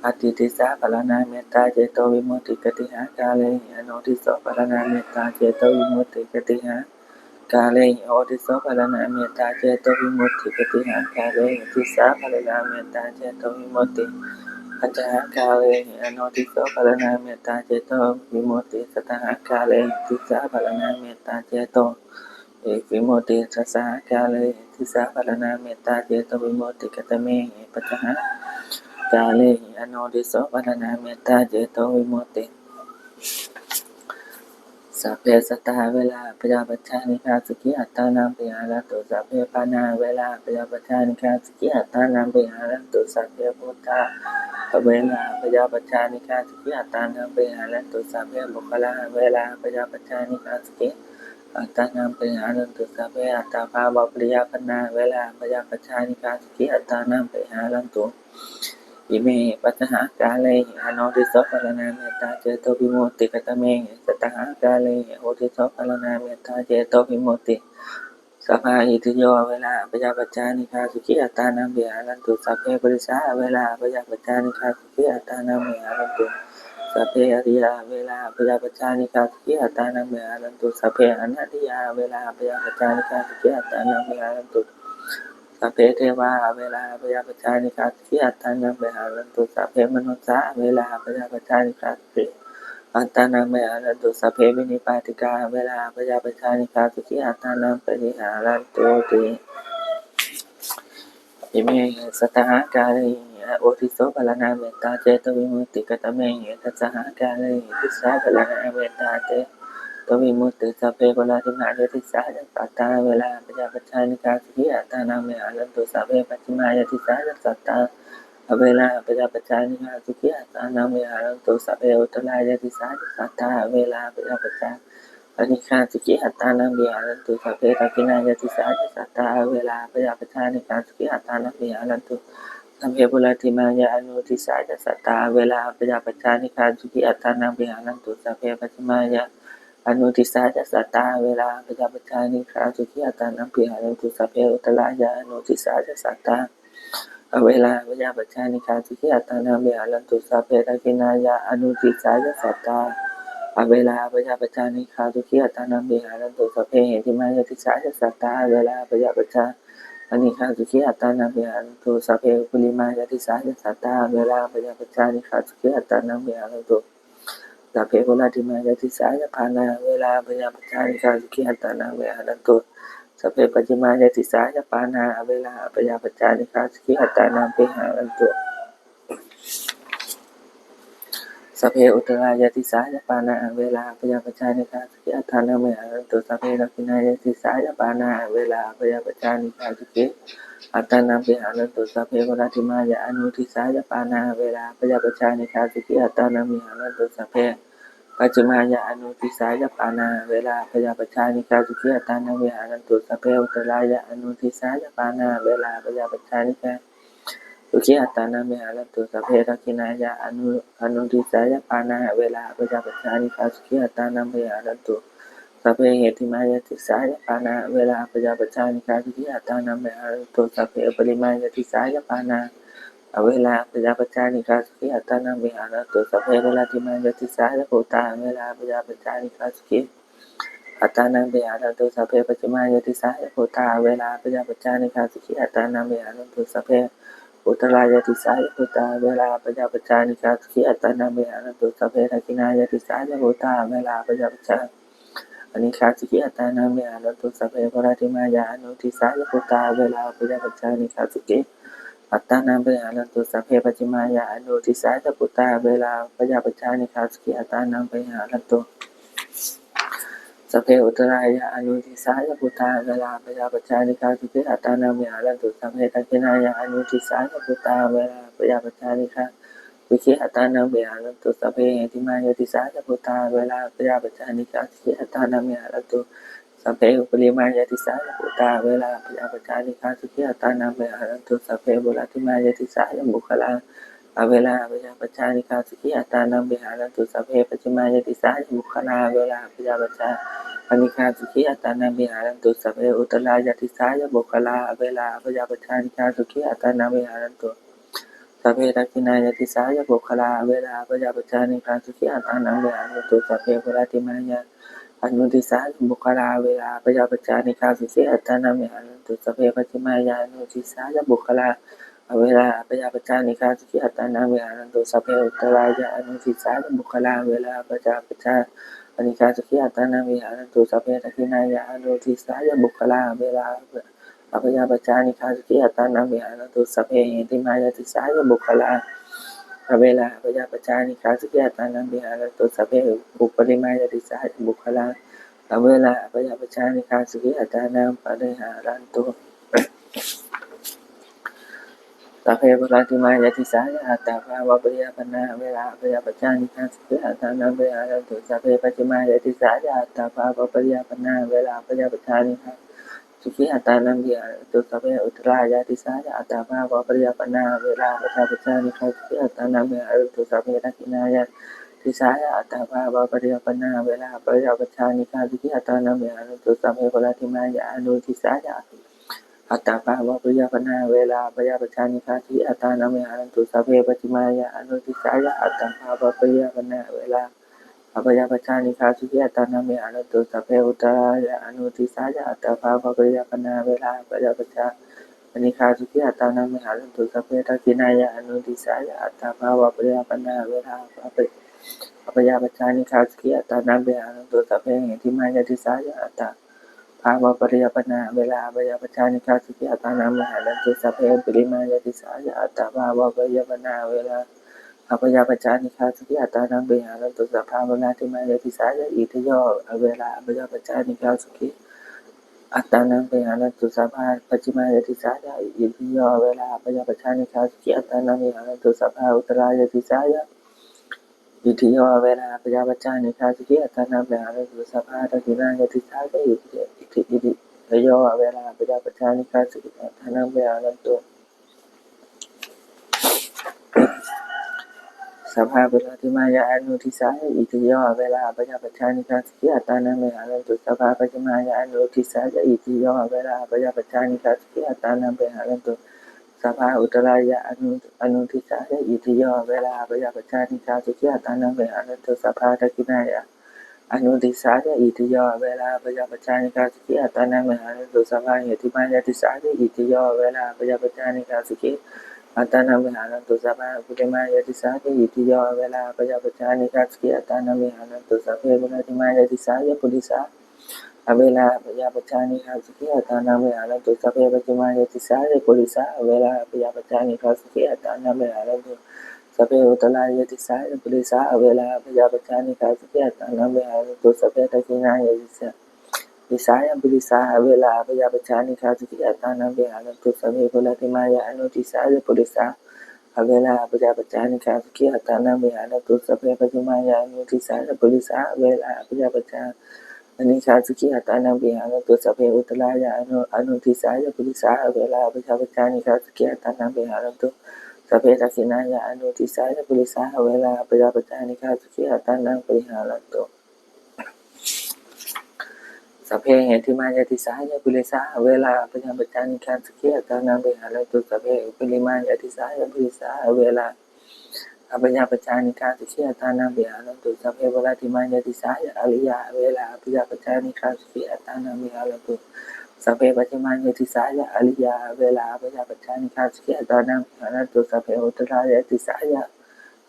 Atthi disā pharaṇā mettā cetovimutti, katīhākārehi anodhiso pharaṇā mettā cetovimutti, katīhākārehi odhiso pharaṇā mettā cetovimutti, katīhākārehi disā pharaṇā mettā cetovimutti, pañcahākārehi anodhiso pharaṇā mettā cetovimutti, sattahākārehi disā pharaṇā mettā ceto vimutti, dasahākārehi disā pharaṇā mettā cetovimutti, katamehi pañcahākārehi anodhiso pharaṇā mettā cetovimutti. Sabbe sattā averā abyāpajjhā anīghā sukhī attānaṃ pariharantu. Sabbe pāṇā averā abyāpajjhā anīghā sukhī attānaṃ pariharantu. Sabbe bhūtā averā abyāpajjhā anīghā sukhī attānaṃ pariharantu. Sabbe puggalā averā abyāpajjhā anīghā sukhī attānaṃ pariharantu. Sabbe attabhāvapariyāpannā averā abyāpajjhā anīghā sukhī attānaṃ pariharantu. Ime passahakārehi anuddissoparanā mettā cetovimutti. Katame passahakārehi anuddissoparanā mettā cetovimutti? Sabbā itthiyo averā abyāpajjhā anīghā sukhī attānaṃ viharantu. Sabbe purisā averā abyāpajjhā anīghā sukhī attānaṃ viharantu. Sabbe ariyā averā abyāpajjhā anīghā sukhī attānaṃ viharantu. Sabbe anariyā averā abyāpajjhā anīghā sukhī attānaṃ viharantu. Sabbe devā averā abyāpajjhā anīghā sukhī attānaṃ viharantu. Sabbe manussā averā abyāpajjhā anīghā sukhī attānaṃ viharantu. Sabbe vinipātikā averā abyāpajjhā anīghā sukhī attānaṃ viharantu ti. Ime passahakārehi anuddissoparanā mettā cetovimutti. Katame passahakārehi anuddissoparanā mettā cetovimutti? Sabbe puratthimāya disāya sattā averā abyāpajjhā anīghā sukhī attānaṃ viharantu. Sabbe pacchimāya disāya sattā averā abyāpajjhā anīghā sukhī attānaṃ viharantu. Sabbe uttarāya disāya sattā averā abyāpajjhā anīghā sukhī attānaṃ viharantu. Sabbe dakkhiṇāya disāya sattā averā abyāpajjhā anīghā sukhī attānaṃ viharantu. Sabbe puratthimāya anuddisāya sattā averā abyāpajjhā anīghā sukhī attānaṃ viharantu. Sabbe pacchimāya anuddisāya sattā averā abyāpajjhā anīghā sukhī attānaṃ viharantu. Sabbe uttarāya anuddisāya sattā averā abyāpajjhā anīghā sukhī attānaṃ viharantu. Sabbe dakkhiṇāya anuddisāya sattā averā abyāpajjhā anīghā sukhī attānaṃ viharantu. Sabbe heṭṭhimāya disāya sattā averā abyāpajjhā anīghā sukhī attānaṃ viharantu. Sabbe uparimāya disāya sattā averā abyāpajjhā anīghā sukhī attānaṃ viharantu. Sabbe puratthimāya disāya pāṇā averā abyāpajjhā anīghā sukhī attānaṃ viharantu. Sabbe pacchimāya disāya pāṇā averā abyāpajjhā anīghā sukhī attānaṃ viharantu. Sabbe uttarāya disāya pāṇā averā abyāpajjhā anīghā sukhī attānaṃ viharantu. Sabbe dakkhiṇāya disāya pāṇā averā abyāpajjhā anīghā sukhī attānaṃ viharantu. Sabbe puratthimāya anuddisāya pāṇā averā abyāpajjhā anīghā sukhī attānaṃ viharantu. Sabbe pacchimāya anuddisāya pāṇā averā abyāpajjhā anīghā sukhī attānaṃ viharantu. Sabbe uttarāya anuddisāya pāṇā averā abyāpajjhā anīghā sukhī attānaṃ viharantu. Sabbe dakkhiṇāya anu- anuddisāya pāṇā averā abyāpajjhā anīghā sukhī attānaṃ viharantu. Sabbe heṭṭhimāya disāya pāṇā averā abyāpajjhā anīghā sukhī attānaṃ viharantu. Sabbe uparimāya disāya pāṇā averā abyāpajjhā anīghā sukhī attānaṃ viharantu. Sabbe puratthimāya disāya bhūtā averā abyāpajjhā anīghā sukhī attānaṃ viharantu. Sabbe pacchimāya disāya bhūtā averā abyāpajjhā anīghā sukhī attānaṃ viharantu. Sabbe uttarāya disāya bhūtā averā abyāpajjhā anīghā sukhī attānaṃ viharantu. Sabbe dakkhiṇāya disāya bhūtā averā abyāpajjhā anīghā sukhī attānaṃ viharantu. Sabbe puratthimāya anuddisāya bhūtā averā abyāpajjhā anīghā sukhī attānaṃ viharantu. Sabbe pacchimāya anuddisāya bhūtā averā abyāpajjhā anīghā sukhī attānaṃ viharantu. Sabbe uttarāya anuddisāya bhūtā averā abyāpajjhā anīghā sukhī attānaṃ viharantu. Sabbe dakkhiṇāya anuddisāya bhūtā averā abyāpajjhā anīghā sukhī attānaṃ viharantu. Sabbe heṭṭhimāya disāya bhūtā averā abyāpajjhā anīghā sukhī attānaṃ viharantu. Sabbe uparimāya disāya bhūtā averā abyāpajjhā anīghā sukhī attānaṃ viharantu. Sabbe puratthimāya disāya puggalā averā abyāpajjhā anīghā sukhī attānaṃ viharantu. Sabbe pacchimāya disāya puggalā averā abyāpajjhā anīghā sukhī attānaṃ viharantu. Sabbe uttarāya disāya puggalā averā abyāpajjhā anīghā sukhī attānaṃ viharantu. Sabbe dakkhiṇāya disāya puggalā averā abyāpajjhā anīghā sukhī attānaṃ viharantu. Sabbe puratthimāya anuddisāya puggalā averā abyāpajjhā anīghā sukhī attānaṃ viharantu. Sabbe pacchimāya anuddisāya puggalā averā abyāpajjhā anīghā sukhī attānaṃ viharantu. Sabbe uttarāya anuddisāya puggalā averā abyāpajjhā anīghā sukhī attānaṃ viharantu. Sabbe dakkhiṇāya anuddisāya puggalā averā abyāpajjhā anīghā sukhī attānaṃ viharantu. Sabbe heṭṭhimāya disāya puggalā averā abyāpajjhā anīghā sukhī attānaṃ viharantu. Sabbe uparimāya disāya puggalā averā abyāpajjhā anīghā sukhī attānaṃ pariharantu. Sabbe puratthimāya disāya attabhāvapariyāpannā averā abyāpajjhā anīghā sukhī attānaṃ viharantu. Sabbe pacchimāya disāya attabhāvapariyāpannā averā abyāpajjhā anīghā ສຸຂີອັດຕານັງ ວິຫາຣະຕຸ ສັບເພ ອຸດຕະຣາຍະດິສາຍະ ອັດຕາພາວະປະລິຍາປະນາ ອະເວລາ ອະພະຍາປະຊານິກາ ສຸຂີອັດຕານັງ ວິຫາຣະຕຸ ສັບເພ ທັກຂິນາຍະດິສາຍະ ອັດຕາພາວະປະລິຍາປະນາ ອະເວລາ ອະພະຍາປະຊານິກາ ສຸຂີອັດຕານັງ ວິຫາຣະຕຸ ສັບເພ ໂພລາທິມາຍະອະນຸດິສາຍະ ອັດຕາພາວະປະລິຍາປະນາ ອະເວລາ ອະພະຍາປະຊານິກາ ສຸຂີອັດຕານັງ ວິຫາຣະຕຸ ສັບເພ ປັດຈິມາຍະອະນຸດິສາຍະ ອັດຕາພາວະປະລິຍາປະນາ ອະເວລາ ອະພະຍາປະຊານິກາ ສຸຂີອັດຕານັງ ວິຫາຣະຕຸ ສັບເພ ອຸດຕະຣາຍະອະນຸດິສາຍະ ອັດຕາພາວະປະລິຍາປະນາ ອະເວລາ ອະພະຍາປະຊານິກາ ສຸຂີອັດຕານັງ ວິຫາຣະຕຸ ສັບເພ ທັກຂິນາຍະອະນຸດິສາຍະ ອັດຕາພາວະປະລິຍາປະນາ ອະເວລາ ອະພະຍາປະຊານິກາ ສຸຂີອັດຕານັງ ວິຫາຣະຕຸ ສັບເພ ເຫດທິມາຍະດິສາຍະ ອັດຕາພາວະປະລິຍາປະນາ ອະເວລາ ອະພະຍາປະຊານິກາ ສຸຂີອັດຕານັງ ວິຫາຣະຕຸ ສັບເພ ອຸປະລິມາຍະດິສາຍະ ອັດຕາພາວະປະລິຍາປະນາ ອະເວລາ ອະພະຍາປະຊານິກາ ສຸຂີອັດຕານັງ ວິຫາຣະຕຸ ສັບພາໂພລາທິມາຍະດິສາຍະ ອິດທິໂຍ ອະເວລາ ອະພະຍາປະຊານິກາ ສຸຂີອັດຕານັງ ວິຫາຣະຕຸ ສັບພາປັດຈິມາຍະດິສາຍະ ອິດທິໂຍ ອະເວລາ ອະພະຍາປະຊານິກາ ສຸຂີອັດຕານັງ ວິຫາຣະຕຸ ສັບພາອຸດຕະຣາຍະດິສາຍະ ອິດທິໂຍ ອະເວລາ ອະພະຍາປະຊານິກາ ສຸຂີອັດຕານັງ ວິຫາຣະຕຸ ສັບພາທັກຂິນາຍະດິສາຍະ ອິດທິ ອິດທິ ອິດທິໂຍ ອະເວລາ ອະພະຍາປະຊານິກາ ສຸຂີອັດຕານັງ ວິຫາຣະຕຸ ສັບພາໂພລາທິມາຍະອະນຸດິສາຍະ ອິດທິໂຍ ອະເວລາ ອະພະຍາປະຊານິກາ ສຸຂີອັດຕານັງ ວິຫາຣະຕຸ ສັບພາປັດຈິມາຍະອະນຸດິສາຍະ ອິດທິໂຍ ອະເວລາ ອະພະຍາປະຊານິກາ ສຸຂີອັດຕານັງ ວິຫາຣະຕຸ ສັບພາອຸດຕະຣາຍະອະນຸ ອະນຸດິສາຍະ ອິດທິໂຍ ອະເວລາ ອະພະຍາປະຊານິກາ ສຸຂີອັດຕານັງ ວິຫາຣະຕຸ ສັບພາທັກຂິນາຍະ ອະນຸດິສາຍະ ອິດທິໂຍ ອະເວລາ ອະພະຍາປະຊານິກາ ສຸຂີອັດຕານັງ ວິຫາຣະຕຸ ສັບພາເຫດທິມາຍະດິສາຍະ ອິດທິໂຍ ອະເວລາ ອະພະຍາປະຊານິກາ ສຸຂີອັດຕານັງ ວິຫາຣະຕຸ ສັບພາອຸປະລິມາຍະດິສາຍະ ອິດທິໂຍ ອະເວລາ ອະພະຍາປະຊານິກາ ສຸຂີອັດຕານັງ ວິຫາຣະຕຸ ສັບເພໂພລາທິມາຍະດິສາຍະ ປຸລິສາ ອະເວລາ ອະພະຍາປະຊານິກາ ສຸຂີອັດຕານັງ ວິຫາຣະຕຸ ສັບເພປັດຈິມາຍະດິສາຍະ ປຸລິສາ ອະເວລາ ອະພະຍາປະຊານິກາ ສຸຂີອັດຕານັງ ວິຫາຣະຕຸ ສັບເພອຸດຕະຣາຍະດິສາຍະ ປຸລິສາ ອະເວລາ ອະພະຍາປະຊານິກາ ສຸຂີອັດຕານັງ ວິຫາຣະຕຸ ສັບເພທັກຂິນາຍະດິສາຍະ ປຸລິສາ ອະເວລາ ອະພະຍາປະຊານິກາ ສຸຂີອັດຕານັງ ວິຫາຣະຕຸ ສັບເພໂພລາທິມາຍະອະນຸດິສາຍະ ປຸລິສາ ອະເວລາ ອະພະຍາປະຊານິກາ ສຸຂີອັດຕານັງ ວິຫາຣະຕຸ ສັບເພປັດຈິມາຍະອະນຸດິສາຍະ ປຸລິສາ ອະເວລາ ອະພະຍາປະຊານິກາ ສຸຂີອັດຕານັງ ວິຫາຣະຕຸ ສັບເພອຸດຕະຣາຍະອະນຸ ອະນຸດິສາຍະ ປຸລິສາ ອະເວລາ ອະພະຍາປະຊານິກາ ສຸຂີອັດຕານັງ ວິຫາຣະຕຸ ສັບເພທັກຂິນາຍະອະນຸດິສາຍະ ປຸລິສາ ອະເວລາ ອະພະຍາປະຊານິກາ ສຸຂີອັດຕານັງ ປະລິຫາຣະຕຸ ສັບເພເຫດທິມາຍະດິສາຍະ ປຸລິສາ ອະເວລາ ອະພະຍາປະຊານິກາ ສຸຂີອັດຕານັງ ປະລິຫາຣະຕຸ ສັບເພອຸປະລິມາຍະດິສາຍະ ປຸລິສາ ອະເວລາ ອະພະຍາປະຊານິກາ ສຸຂີອັດຕານັງ ປະລິຫາຣະຕຸ ສັບເພໂພລາທິມາຍະດິສາຍະ ອະລິຍາ ອະເວລາ ອະພະຍາປະຊານິກາ ສຸຂີອັດຕານັງ ປະລິຫາຣະຕຸ ສັບເພປັດຈິມາຍະດິສາຍະ ອະລິຍາ ອະເວລາ ອະພະຍາປະຊານິກາ ສຸຂີອັດຕານັງ ປະລິຫາຣະຕຸ ສັບເພອຸດຕະຣາຍະດິສາຍະ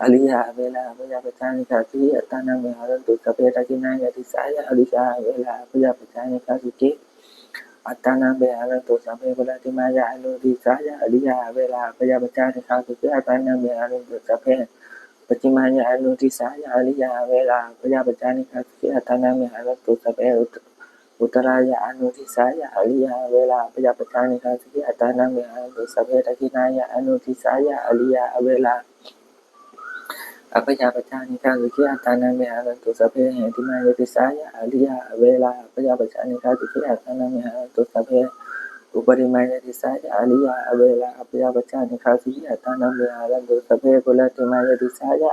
ອະລິຍາ ອະເວລາ ອະພະຍາປະຊານິກາ ສຸຂີອັດຕານັງ ປະລິຫາຣະຕຸ ສັບເພທັກຂິນາຍະດິສາຍະ ອະລິຍາ ອະເວລາ ອະພະຍາປະຊານິກາ ສຸຂີອັດຕານັງ ປະລິຫາຣະຕຸ ສັບເພໂພລາທິມາຍະອະນຸດິສາຍະ ອະລິຍາ ອະເວລາ ອະພະຍາປະຊານິກາ ສຸຂີອັດຕານັງ ປະລິຫາຣະຕຸ ສັບເພປັດຈິມາຍະອະນຸດິສາຍະ ອະລິຍາ ອະເວລາ ອະພະຍາປະຊານິກາ ສຸຂີອັດຕານັງ ປະລິຫາຣະຕຸ ສັບເພ ອຸດຕະຣາຍະອະນຸດິສາຍະ ອະລິຍາ ອະເວລາ ອະພະຍາປະຊານິກາ ສຸຂີອັດຕານັງ ປະລິຫາຣະຕຸ ສັບເພທັກຂິນາຍະອະນຸດິສາຍະ ອະລິຍາ ອະເວລາ ອະພະຍາປະຊານິກາ ສຸຂີອັດຕານັງ ປະລິຫາຣະຕຸ ສັບເພເຫດທິມາຍະດິສາຍະ ອະລິຍາ ອະເວລາ ອະພະຍາປະຊານິກາ ສຸຂີອັດຕານັງ ປະລິຫາຣະຕຸ ສັບເພອຸປະລິມາຍະດິສາຍະ ອະລິຍາ ອະເວລາ ອະພະຍາປະຊານິກາ ສຸຂີອັດຕານັງ ປະລິຫາຣະຕຸ ສັບເພໂພລາທິມາຍະດິສາຍະ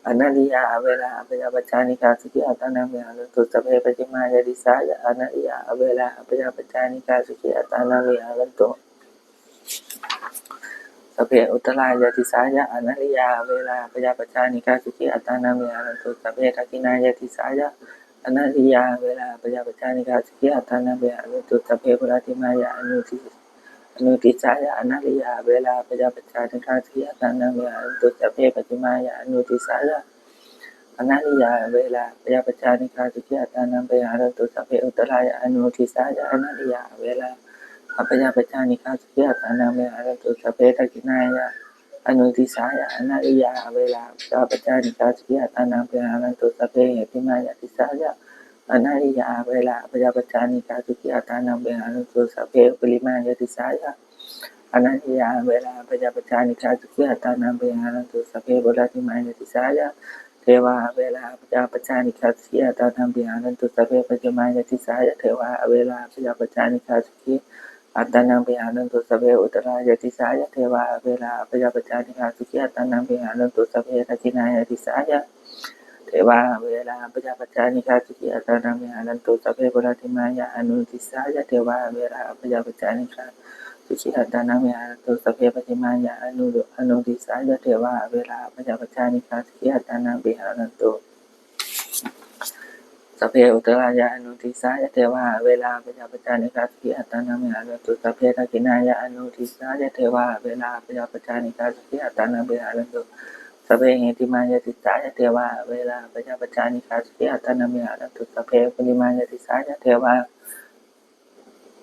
ອະນະລິຍາ ອະເວລາ ອະພະຍາປະຊານິກາ ສຸຂີອັດຕານັງ ປະລິຫາຣະຕຸ ສັບເພປັດຈິມາຍະດິສາຍະ ອະນະລິຍາ ອະເວລາ ອະພະຍາປະຊານິກາ ສຸຂີອັດຕານັງ ປະລິຫາຣະຕຸ ສັບເພອຸດຕະຣາຍະດິສາຍະ ອະນະລິຍາ ອະເວລາ ອະພະຍາປະຊານິກາ ສຸຂີອັດຕານັງ ປະລິຫາຣະຕຸ ສັບເພທັກຂິນາຍະດິສາຍະ ອະນະລິຍາ ອະເວລາ ອະພະຍາປະຊານິກາ ສຸຂີອັດຕານັງ ປະລິຫາຣະຕຸ ສັບເພໂພລາທິມາຍະອະນຸ ອະນຸດິສາຍະ ອະນະລິຍາ ອະເວລາ ອະພະຍາປະຊານິກາ ສຸຂີອັດຕານັງ ປະລິຫາຣະຕຸ ສັບເພປັດຈິມາຍະອະນຸດິສາຍະ ອະນະລິຍາ ອະເວລາ ອະພະຍາປະຊານິກາ ສຸຂີອັດຕານັງ ປະລິຫາຣະຕຸ ສັບເພອຸດຕະຣາຍະອະນຸດິສາຍະ ອະນະລິຍາ ອະເວລາ ອະພະຍາປະຊານິກາ ສຸຂີອັດຕານັງ ປະລິຫາຣະຕຸ ສັບເພທັກຂິນາຍະອະນຸດິສາຍະ ອະນະລິຍາ ອະເວລາ ອະພະຍາປະຊານິກາ ສຸຂີອັດຕານັງ ປະລິຫາຣະຕຸ ສັບເພເຫດທິມາຍະດິສາຍະ ອະນະລິຍາ ອະເວລາ ອະພະຍາປະຊານິກາ ສຸຂີອັດຕານັງ ປະລິຫາຣະຕຸ ສັບເພອຸປະລິມາຍະດິສາຍະ ອະນະລິຍາ ອະເວລາ ອະພະຍາປະຊານິກາ ສຸຂີອັດຕານັງ ປະລິຫາຣະຕຸ ສັບເພໂພລາທິມາຍະດິສາຍະ Devā averā abyāpajjhā anīghā sukhī attānaṃ pariharantu. Sabbe pacchimāya disāya devā averā abyāpajjhā anīghā sukhī attānaṃ pariharantu. Sabbe uttarāya disāya devā averā abyāpajjhā anīghā sukhī attānaṃ pariharantu. Sabbe dakkhiṇāya disāya devā averā abyāpajjhā anīghā sukhī attānaṃ pariharantu. Sabbe puratthimāya anudisāya devā averā abyāpajjhā anīghā sukhī attānaṃ pariharantu. Sabbe pacchimāya anu- anudisāya devā averā abyāpajjhā anīghā sukhī attānaṃ pariharantu. Sabbe uttarāya anudisāya devā averā abyāpajjhā anīghā sukhī attānaṃ pariharantu. Sabbe dakkhiṇāya anudisāya devā averā abyāpajjhā anīghā sukhī attānaṃ pariharantu. Sabbe heṭṭhimāya disāya devā averā abyāpajjhā anīghā sukhī attānaṃ pariharantu. Sabbe uparimāya disāya devā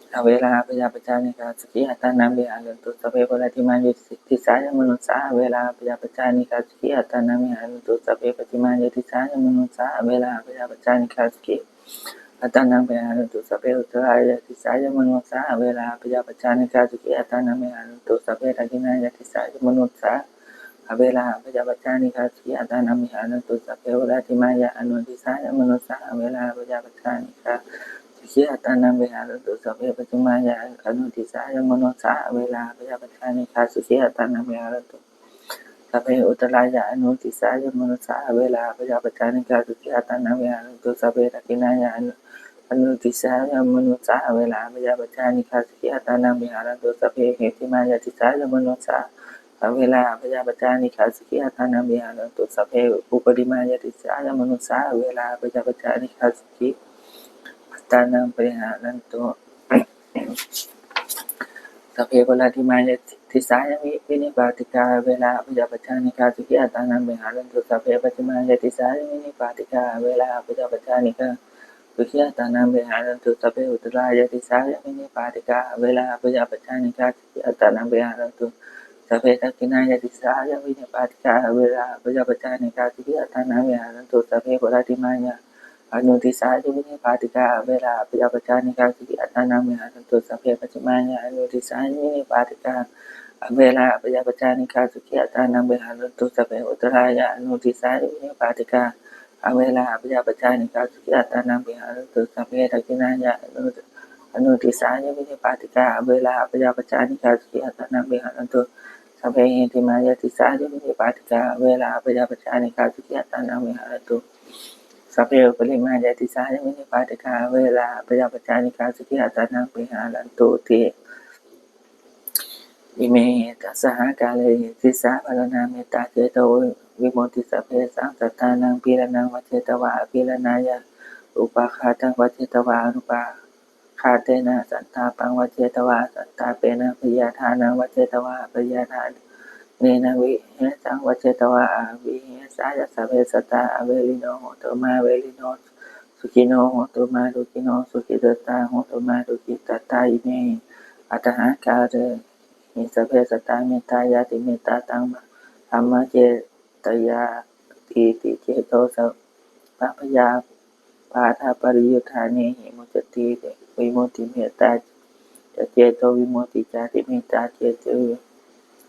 averā abyāpajjhā anīghā sukhī attānaṃ pariharantu. Sabbe puratthimāya disāya manussā averā abyāpajjhā anīghā sukhī attānaṃ pariharantu. Sabbe pacchimāya disāya manussā averā abyāpajjhā anīghā sukhī attānaṃ pariharantu. Sabbe uttarāya disāya manussā averā abyāpajjhā anīghā sukhī attānaṃ pariharantu. Sabbe dakkhiṇāya disāya manussā averā abyāpajjhā anīghā sukhī attānaṃ pariharantu. Sabbe puratthimāya anudisāya manussā averā abyāpajjhā anīghā sukhī attānaṃ pariharantu. Sabbe pacchimāya anudisāya manussā averā abyāpajjhā anīghā sukhī attānaṃ pariharantu. Sabbe uttarāya anudisāya manussā averā abyāpajjhā anīghā sukhī attānaṃ pariharantu. Sabbe dakkhiṇāya anu- anudisāya manussā averā abyāpajjhā anīghā sukhī attānaṃ pariharantu. Sabbe heṭṭhimāya disāya manussā averā abyāpajjhā anīghā sukhī attānaṃ pariharantu. Sabbe uparimāya disāya manussā averā abyāpajjhā anīghā sukhī attānaṃ pariharantu. Sabbe puratthimāya disāya vi- vinipātikā averā abyāpajjhā anīghā sukhī attānaṃ pariharantu. Sabbe pacchimāya disāya vinipātikā averā abyāpajjhā anīghā sukhī attānaṃ pariharantu. Sabbe uttarāya disāya vinipātikā averā abyāpajjhā anīghā sukhī attānaṃ pariharantu. Sabbe dakkhiṇāya disāya vinipātikā averā abyāpajjhā anīghā sukhī attānaṃ pariharantu. Sabbe puratthimāya anudisāya vinipātikā averā abyāpajjhā anīghā sukhī attānaṃ pariharantu. Sabbe pacchimāya anudisāya vinipātikā averā abyāpajjhā anīghā sukhī attānaṃ pariharantu. Sabbe uttarāya anudisāya vinipātikā averā abyāpajjhā anīghā sukhī attānaṃ pariharantu. Sabbe dakkhiṇāya anu- anudisāya vinipātikā averā abyāpajjhā anīghā sukhī attānaṃ pariharantu. Sabbe heṭṭhimāya disāya vinipātikā averā abyāpajjhā anīghā sukhī attānaṃ pariharantu. Sabbe uparimāya disāya vinipātikā averā abyāpajjhā anīghā sukhī attānaṃ pariharantu ti. Imehi dasaākārehi disāpharaṇā mettācetovimutti. Sabbesaṃ sattānaṃ pīḷanaṃ vajjetvā apīḷanāya, upāghātaṃ vajjetvā anupā- ghātena, santāpaṃ vajjetvā asantāpena, bhayāṭānaṃ vajjetvā abhayāṭānena, vihesaṃ vajjetvā avihesāya. Sabbe sattā averino hontu mā verino, sukhino hontu mā dukkhino, sukhitattā hontu mā dukkhitatā. Imehi aṭṭhahākārehi sabbe satte mettāñātimettā dhammacedamaticeto, sabbabhayā- bādhāpariyuṭṭhānehi muccati vimutti. Mettācetovimutti, jātimettā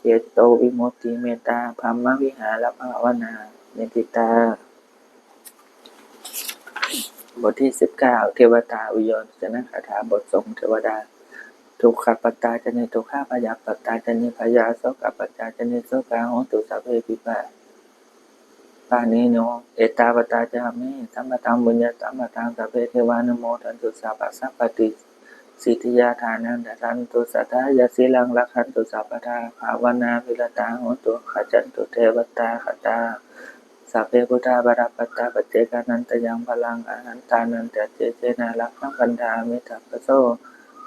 cetovimutti, mettābrahmavihārabhāvanā niṭṭhitā. ບົດທີສິບເກົ້າ ເທວະຕາວິໂຍຊະນະຄາຖາ ບົດຊົງເທວະດາ. Dukkhappattā ca niddukkhā, bhayappattā ca nibbhayā, sokappattā ca nissokā, hontu sabbepi pa- pāṇino. Ettāvatā ca amhehi sambhataṃ puññasampadaṃ, sabbe devānumodantu sabbasampattisiddhiyā. Dānaṃ dadantu saddhāya, sīlaṃ rakkhantu sabbadā, bhāvanābhiratā hontu, gacchantu devatāgatā. Sabbe buddhā balappattā, paccekānañca yaṃ balaṃ, arahantānañca tejena, rakkhaṃ bandhāmi sabbaso.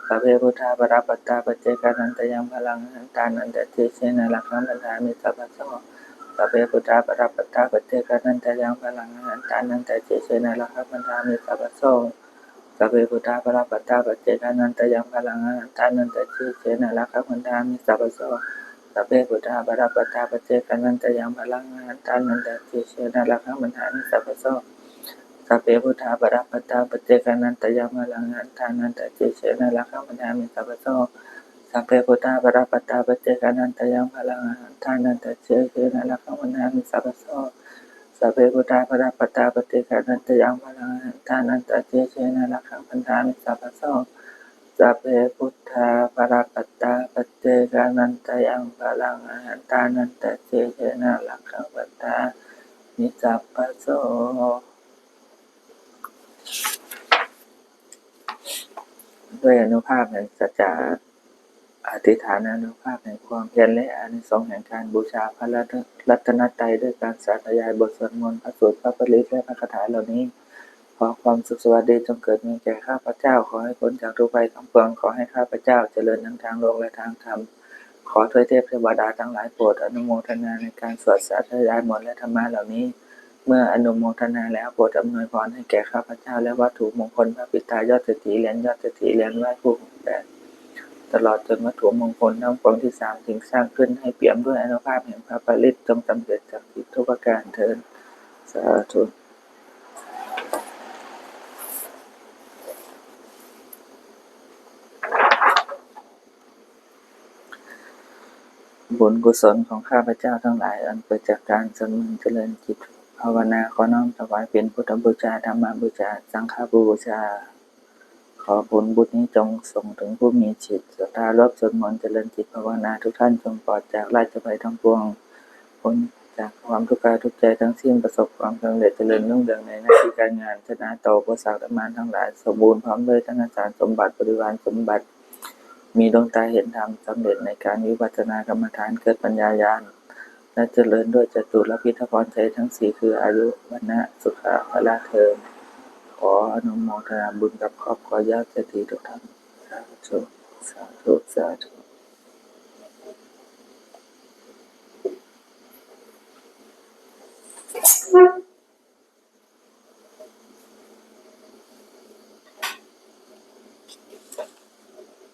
Sabbe buddhā balappattā, paccekānañca yaṃ balaṃ, arahantānañca tejena, rakkhaṃ bandhāmi sabbaso. Sabbe buddhā balappattā, paccekānañca yaṃ balaṃ, arahantānañca tejena, rakkhaṃ bandhāmi sabbaso. Sabbe buddhā balappattā, paccekānañca yaṃ balaṃ, arahantānañca tejena, rakkhaṃ bandhāmi sabbaso. Sabbe buddhā balappattā, paccekānañca yaṃ balaṃ, arahantānañca tejena, rakkhaṃ bandhāmi sabbaso. Sabbe buddhā balappattā, paccekānañca yaṃ balaṃ, arahantānañca tejena, rakkhaṃ bandhāmi sabbaso. Sabbe buddhā balappattā, paccekānañca yaṃ balaṃ, arahantānañca tejena, rakkhaṃ bandhāmi sabbaso. Sabbe buddhā balappattā paccekānañca yaṃ balaṃ arahantānañca tejena rakkhaṃ bandhāmi sabbaso. Sabbe buddhā balappattā paccekānañca yaṃ balaṃ arahantānañca tejena rakkhaṃ bandhāmi sabbaso. ດ້ວຍອານຸພາບແຫ່ງສັດຈະ ອະທິຖານອານຸພາບແຫ່ງຄວາມພຽນ ແລະ ອານິສົງແຫ່ງການບູຊາພະລັດຕະນະໄຕ ດ້ວຍການສາທະຍາຍບົດສວດມົນ, ພະສູດ, ພະປະລິດ ແລະ ພະຄາຖາເຫຼົ່ານີ້, ຂໍຄວາມສຸກສະຫວັດດີຈົ່ງເກີດມີແກ່ຂ້າພະເຈົ້າ, ຂໍໃຫ້ພົ້ນຈາກທຸກໄພທັງປວງ, ຂໍໃຫ້ຂ້າພະເຈົ້າຈະເລີນທັງທາງໂລກ ແລະ ທາງທຳ, ຂໍທວຍເທບເທວະດາທັງຫຼາຍໂປດອະນຸໂມທະນາໃນການສວດສາທະຍາຍມົນ ແລະ ທຳມະເຫຼົ່ານີ້. ເມື່ອອະນຸໂມທະນາແລ້ວ, ໂປດອຳນວຍພອນໃຫ້ແກ່ຂ້າພະເຈົ້າ ແລະ ວັດຖຸມຸງຄຸນພະປິດຕາຍອດເສດຖີ ຫຼຽນຍອດເສດຖີ, ຫຼຽນໄຫວ້ຜູ້ຮູ້ແຈ້ງ ຕະຫຼອດຈົນວັດຖຸມຸງຄຸນທັງປວງທີ່ສາມສິ່ງສ້າງຂຶ້ນ ໃຫ້ປ່ຽມດ້ວຍອານຸພາບແຫ່ງພະປະລິດ ຈົ່ງສຳເລັດສັກສິດທຸກປະການເທີນ. ສາທຸ. ບຸນກຸສົນຂອງຂ້າພະເຈົ້າທັງຫຼາຍ ອັນເກີດຈາກການສວດມົນຈະເລີນຈິດພາວະນາ ຂໍນ້ອມຖວາຍເປັນພຸດທະບູຊາ, ທຳມະບູຊາ, ສັງຄະບູຊາ. ຂໍຜົນບຸນນີ້ຈົ່ງສົ່ງເຖິງຜູ້ມີຈິດສັດທາ ລວມສວດມົນຈະເລີນຈິດພາວະນາ ທຸກທ່ານຈົ່ງປອດຈາກລາຊະໄພທັງປວງ, ພົ້ນຈາກຄວາມທຸກກາຍທຸກໃຈທັງສິ້ນ, ປະສົບຄວາມສຳເລັດຈະເລີນຮຸ່ງເຮືອງໃນໜ້າທີ່ການງານ, ຊະນະຕໍ່ອຸປະສັກ ແລະ ມານທັງຫຼາຍ, ສົມບູນພ້ອມດ້ວຍທະນະສານສົມບັດ, ບໍລິວານສົມບັດ, ມີດວງຕາເຫັນທຳ, ສຳເລັດໃນການວິປັດສະນາກຳມະຖານ, ເກີດປັນຍາຍານ ແລະ ຈະເລີນດ້ວຍຈະຕຸລະພິດທະພອນໄຊທັງສີ່ ຄື ອາຍຸ, ວັນນະ, ສຸຂະ, ພະລະ ເທີນ. ຂໍອະນຸໂມທະນາບຸນກັບຄອບຄົວຍາດເສດຖີທຸກທ່ານ. ສາທຸ, ສາທຸ, ສາທຸ.